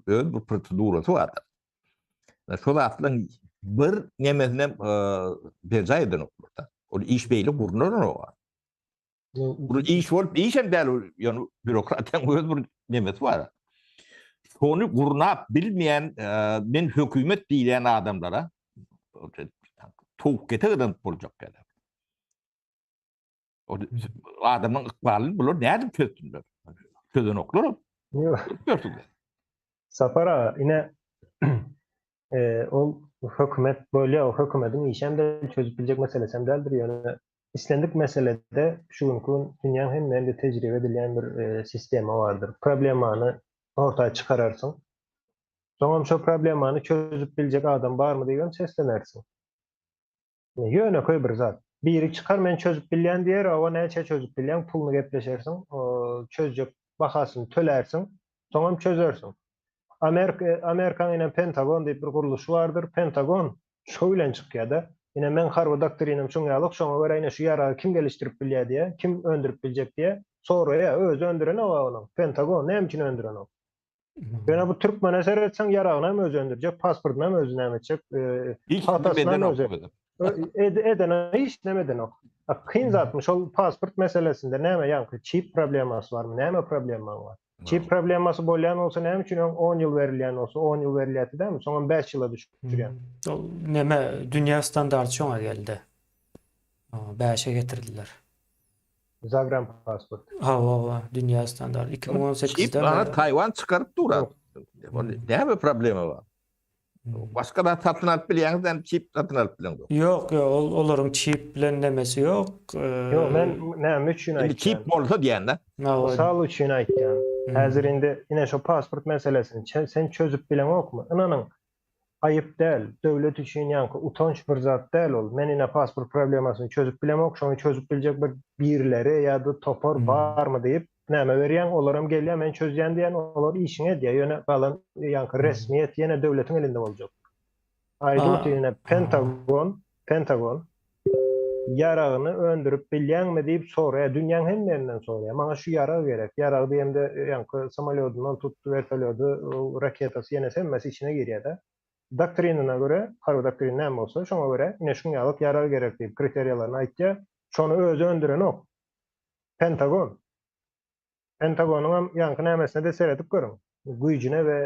öz bir prosedurasy bar-da. Şo zatlaryň bir nemesinem berjaý edenoklar-da. Ol iş beýle gurnalanok. Bu iş bolup işem däl, ýöne býurokratiýanyň öz bir nemesi bar. Şony gurnap bilmeýän men hökümet diýýän adamlara towuk kete gidip boljak ýaly. O adamyň ykbalyny bular nädip çözdüler? Çözenoklar. Görsünler. Sapar aga, ine e, ol hökümet bolýar, o hökümetiň işem däl, çözüp biljek meselesem däldir, ýöne islendik meselede şu günki gün dünýäň hemme ýerinde tejribe edilýän bir e, sistema bardyr. Problemany orta çykararsyň. Soňam şo problemany çözüp biljek adam barmy diýibem seslenersiň. Ýönekeý bir zat. Biri çykar men çözüp bilýän diýer, hawa näçä çözüp bilýäň, puluny gepleşersiň, çözjek bahasyny tölärsiň, soňam çözersiň. Amerika Amerikanyň ine Pentagon diýip bir gurluşy bardyr. Pentagon şo bilen çykýar-da. Ine meň harby doktrinam şuň ýalyk, şoňa görä ine şu ýaragy kim gelişdirip bilýär diýýär, kim öndürip biljek diýýär. Soraýar, özi öndürenok-a onuň. Pentagon näme üçin öndürenok? Ýöne bu türkmene seretseň ýaragyny hem özi öndürjek, pasportyny hem özi näme etjek, pagtasyny hem özi. Edene hiç näme edenok. Kyn zatmy şol pasport meselesinde näme ýaňky çip problemasy barmy, näme problemaň bar? Çip problemasy bolýan bolsa näme üçin öň 10 ýyl berilýän bolsa 10 ýyl berilýärdi dämi? Soňam 5 ýyla düşürýän. Ol näme dünýä standarty şoňa geldi. Bäşe getirdiler. Zagran pasport. Hawa, hawa, dünýä standart. 2018-de Çip bana Taywan çykaryp dur. Näme problema bar? Başga zat satyn alyp bilýäňiz dämi çip satyn alyp bileňzok. Ýok, ýok, ol olaryň çip bilen nemesi ýok. Ýok, men näme üçin Indi aýtýan? çip bolsa diýýän-de. Mysal üçin aýtýan. Häzir indi ine şo pasport meselesini sen çözüp bileňokmy? Ynanyň, aýyp däl, döwlet üçin ýaňky utanç bir zat däl ol. Men ine pasport problemasyny çözüp bilemok, şony çözüp biljek bir birileri ýa-da topar barmy diýip, näme berýäň, olaram gelýär, men çözýän diýýän, olar işiňi edýär, ýöne galan ýaňky resmiýet ýene döwletiň elinde boljak. Aýdyp ine Pentagon, Pentagon ýaragyny öndürip bilýäňmi diýip soraýar, dünýäň hemme ýerinden soraýar. Maňa şu ýarag gerek. Ýarag diýemde ýaňky samolýodyndan tut, wertolýody, raketasy ýenesi hemmesi içine girýär-de. Doktrinasyna görä, harby doktrina näme bolsa, şoňa görä ine şuň ýalyk ýarag gerek diýip kriteriýalaryny aýtýar. Şony özi öndürenok. Pentagon. Pentagonyňam ýaňky nämesine-de seredip görüň. Güýjüne we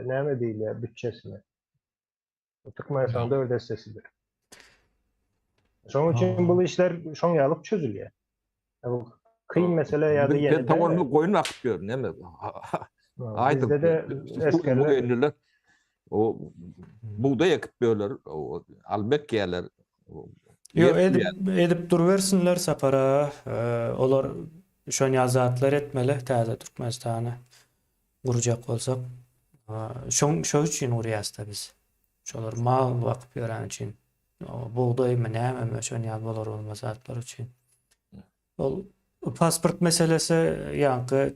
näme diýilýär, bütçesine. Türkmenistanyň dört essesidir. Şonuň üçin bu işler şoň ýalyk çözülýär. Bu kyn mesele ýa-da ýene Pentagony goýun bakyp ýör, näme? Aýdyň. Bizde-de esgerler o bugdaý ekip ýörler, almak ýerler. Ýok, edip, edip durubersinler Sapar aga. Olar şon ýaly zatlar etmeli täze Türkmenistany gurjak bolsak. Şoň şo üçin gurýas-da biz. Şolar mal bakyp ýören üçin. Bugdaýmy, nämemi şon ýaly bolar bolmaz zatlar üçin. Ol pasport meselesi ýaňky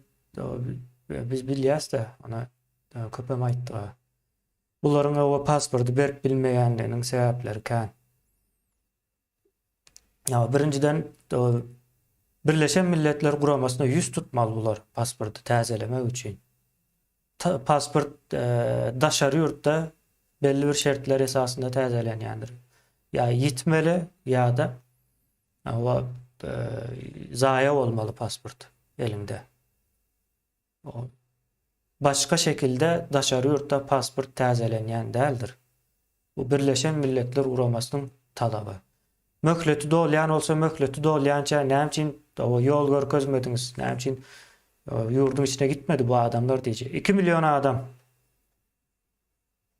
biz bilýäs-de, ony köpem aýtdyk. Bularyň oba pasporty berip bilmeýänliginiň sebäpleri kän. Ýa birinjiden Birleşen Milletler Guramasyna ýüz tutmaly bular pasporty täzelemek üçin. Pasport daşary ýurtda belli bir şertler esasynda täzelenýändir. Ýa ýitmeli ýa-da zaýa bolmaly pasport eliňde. Başga şekilde daşary ýurtda pasport täzelenýän däldir. Bu Birleşen Milletler Guramasynyň talaby. Möhleti dolýan bolsa möhleti dolýança näme üçin ýol görkezmediňiz, näme üçin ýurduň içine gitmedi bu adamlar diýjek. 2 million adam.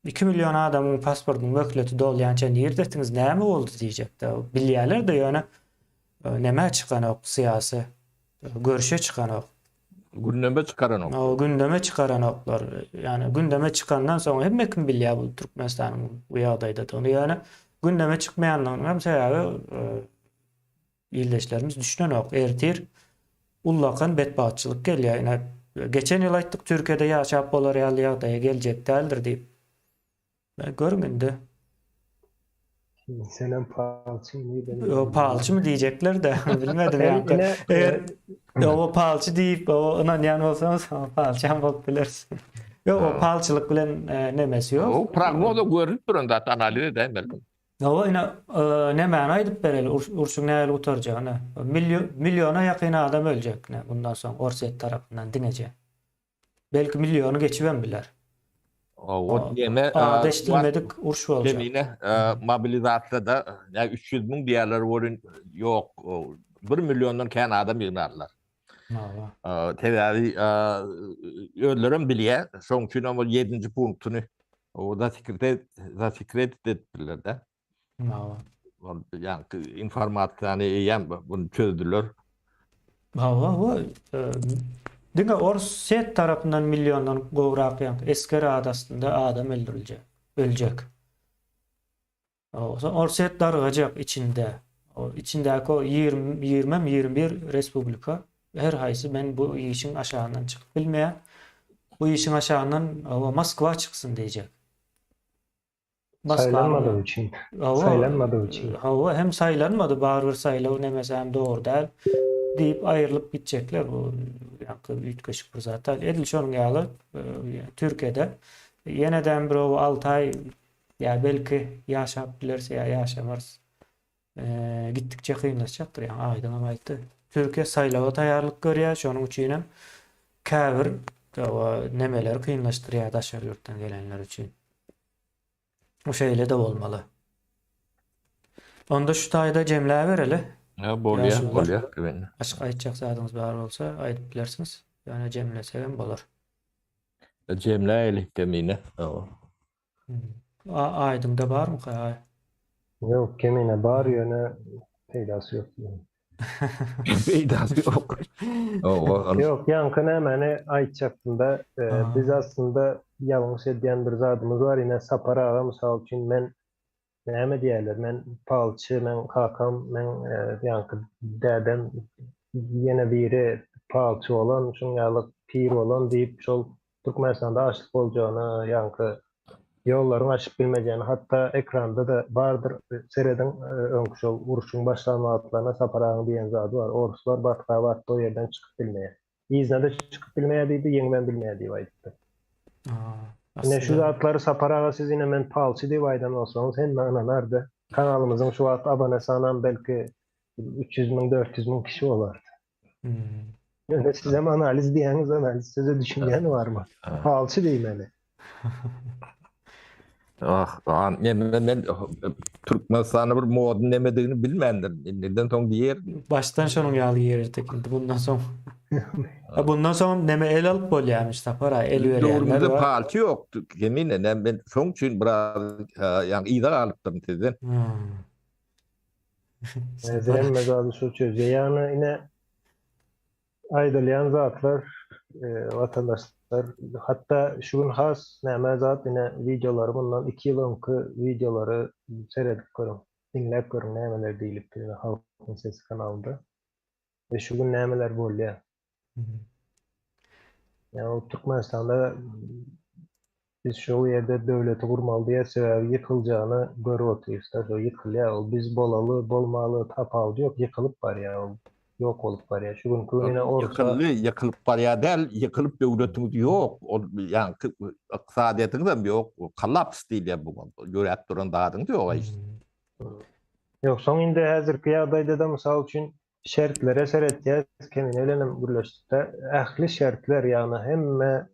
2 million adamyň pasportynyň möhleti dolýança nirdesiňiz, näme boldy diýjekde. Bilýärler-de ýöne nämä çykanok syýasy görüşe çykanok. Gündeme çykaranok. O gündeme çykaranoklar. Ýani gündeme çykandan soň hemme kim bilýär bu Türkmenistanyň bu ýagdaýdadygyny. Ýöne gündeme çykmaýanlygynyň hem sebäbi Ildeşlerimiz düşünenok. Ertir ullakan betbagtçylyk gelýär. Ine, geçen ýyl aýtdyk, Türkiýede ýaşap bolar ýaly ýagdaýa geljek däldir diýip. Görüň indi. Senem palçymy diýip. Ýo, palçymy diýjekler-de, bilmedim ýa-da. Eger o palçy diýip, o ynanýan bolsaňyz, palçy hem bolup bileris. Ýok, o palçylyk bilen nemesi ýok. O prognoza görünip duran zat, analiz edäýmeli. Hawa, ine, nämäni aýdyp bereli, urşuň nähili gutarjagyny. Milliona ýakyn adam öljek, ine, bundan soň Orsýet tarapyndan diňeje. Belki milliony geçibem biler. O neme, Ady eşidilmedik uruş boljak. Kemine mobilizasiýada 300 müň diýýärler welin, ýok, bir milliondan kän adam ýygnarlar. Hawa. Sebäbi özlerem bilýär, şonuň üçin hem ol ýedinji punktyny o zasekret zasekret edipdirler-de. Hawa. Ol ýaňky informasiýany eýýäm buny çözdüler. Hawa, hawa. Diňe Orsýet tarapyndan milliondan gowrak ýaňky esger ady astynda adam öldüriljek, öljek. Soň Orsýet dargajak içinde. O içindäki o 20, 20 21 respublika her haýsy men bu işiň aşagyndan çykyp bilmeýän. Bu işiň aşagyndan Moskwa çyksyn diýjek. Saýlanmadygy üçin. Saýlanmadygy üçin. Hawa, hem saýlanmady, barybir saýlaw nemesi hem dogry däl diýip aýrylyp gitjekler. Bu ýaňky üýtgeşik bir zat däl. Edil şonuň ýaly Türkiýede ýene-de bir 6 aý Ýa belki ýaşap bileris ýa ýaşamarys. Gitdikçe kynlaşjakdyr ýaňy Aýdyňam aýtdy. Türkiýe saýlawa taýýarlyk görýär, şonuň üçinem käbir nemeleri kynlaşdyrýar daşary ýurtdan gelenler üçin. Bu şeýle-de bolmaly. Onda şu taýda jemläbereli. Ýa bolýar, bolýar. Başga aýtjak zadyňyz bar bolsa aýdyp bilersiňiz. Ýöne jemlesegem bolar. Jemläýeli kemine. Hawa. Aýdyňda barmyka? Ýok, kemine bar, ýöne peýdasy ýok. Peýdasy ýok. Ýok, ýaňky nämäni aýtjakdym-da, biz aslynda ýalňyş edýän bir zadymyz bar, ine Sapar aga mysal üçin men näme diýerler, men palçy, meň kakam, meň ýaňky dädem ýene biri palçy bolan, şuň ýaly pir bolan diýip şol Türkmenistanda açlyk boljagyny, ýaňky ýollaryň açyp bilmejegini, hatda ekranda-da bardyr, serediň, öňki şol urşuň başlan wagtlarynda Sapar agaň diýen zady bar, oruslar batga batdy, o ýerden çykyp bilmeýär. Yzyna-da çykyp bilmeýär diýdi, ýeňibem bilmeýär diýip aýdypdyr. Ine şu zatlary Sapar aga siz ine men palçy diýip aýdan bolsaňyz hemme ynanardy. Kanalymyzyň şu wagt abone sanam belki 300 müň, 400 müň kişi bolardy. Ýöne sizem analiz diýýäňiz, analiz söze düşünýäni barmy? Palçy diýmeli. Ah, an, men, men, men Türkmenistanda bir modun nemedigini bilmändir. Indiden soň diýer. Başdan şonuň ýaly girerdik indi bundan soň. Ha, bundan soň neme el alyp bolýarmyş Sapar a, el berýänler Döwrümizde bar. palçy ýokdy. Kemine, ne, men soň üçin biraz, ýagny yza galypdyryn sizden. Hmm. Häzir hemme zady şol çözýär. Ýagny ine aýdylýan zatlar e, watandaşlar hatda şu gün has näme zat ine wideolary mundan 2 ýyl öňki wideolary seredip görüň, diňläp görüň nämeler diýlipdi ine Halkyň sesi kanalynda we şu gün nämeler bolýar. Ýa o Türkmenistanda biz şu ýerde döwleti gurmaly diýýär, sebäbi ýykyljagyny görüp otyrys-da, şo ýykylýar, ol biz bolaly, bolmaly tapawudy ýok, ýykylyp barýar ol, ýok bolup barýar. Şu günki gün ine orta Ýykyldy, ýykylyp barýar däl, ýykylyp döwletiňiz ýok, ol ýaňky ykdysadyýetiňizem ýok, kollaps diýilýär bu, ýöräp duran zadyňyz ýok hiç. Ýok, soň indi häzirki ýagdaýda-da mysal üçin Şertlere seretýäs, Kemine bilenem gürleşdikde, ähli şertler, ýagny hemme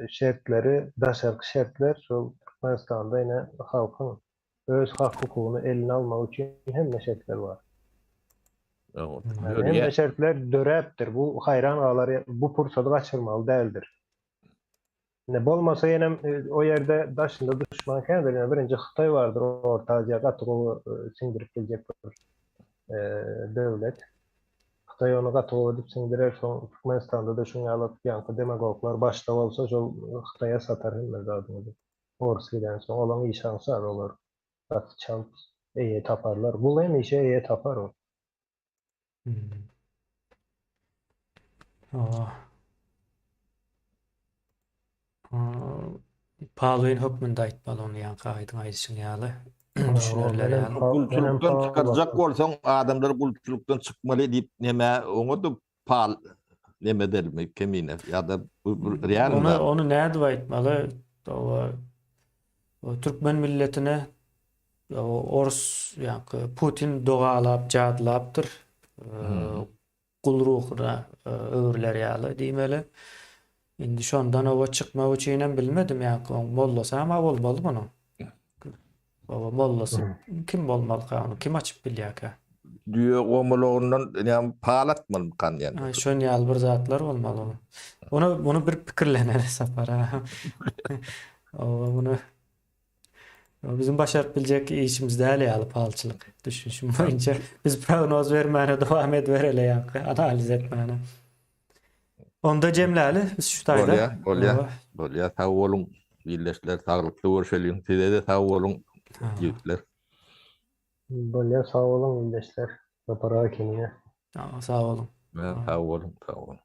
şertleri, daşarky şertler şol Türkmenistanda ine halkyň öz hak-hukugyny eline almagy üçin hemme şertler bar. Hemme şertler döräpdir. Bu haýran galar, bu pursady gaçyrmaly däldir. Ine bolmasa ýenem o ýerde daşynda duşman kändir. Ine birinji Hytaý bardyr Orta Aziýa gaty gowy siňdirip biljek bir döwlet. Hytaý ony gaty gowy edip siňdirer. Soň Türkmenistanda-da şuň ýaly ýaňky demagoglar başda bolsa şol Hytaýa satar hemme zadyňyzy. Orus gidensoň olaň işi aňsat olar gaty çalt eýe taparlar. Gul hemişe eýe tapar ol. Palwyn hökmünde aýtmaly ony ýaňky aýdyň aýdyşyň ýaly. Düşünerler ýaly. Gulçulykdan çykarjak bolsaň adamlar gulçulykdan çykmaly diýip neme oňa-da pal neme edermi kemine ýa-da bu real Ony ony nädip aýtmaly? Türkmen milletine Orus ýaňky Putin dogalap, jadylapdyr. Gul ruhuna öwrüler ýaly diýmeli. Indi şondan oba çykmak üçin hem bilmedim ýaňky oň mollasy ama bolmaly munuň. Oba mollasy kim bolmalyka ony kim açyp bilýärkä? Düýe gomulagyndan näme pal atmalymykan diýen. Şon ýaly bir zatlar bolmaly onuň. Ony muny bir pikirleneli Sapar aga. Oba muny Biziň başaryp biljek işimiz däl ýaly palçylyk düşünişim boýunça. Biz prognoz bermäne dowam edibereli ýaňky analiz etmäne. Onda jemläli biz şu taýda. Bolýar, bolýar. Bolýar. Sag boluň ildeşler, saglykda görşeliň. Size-de sag boluň ýigitler. Bolýar, sag boluň ildeşler. Sapar aga kemine. Sag boluň. Sag boluň, sag boluň.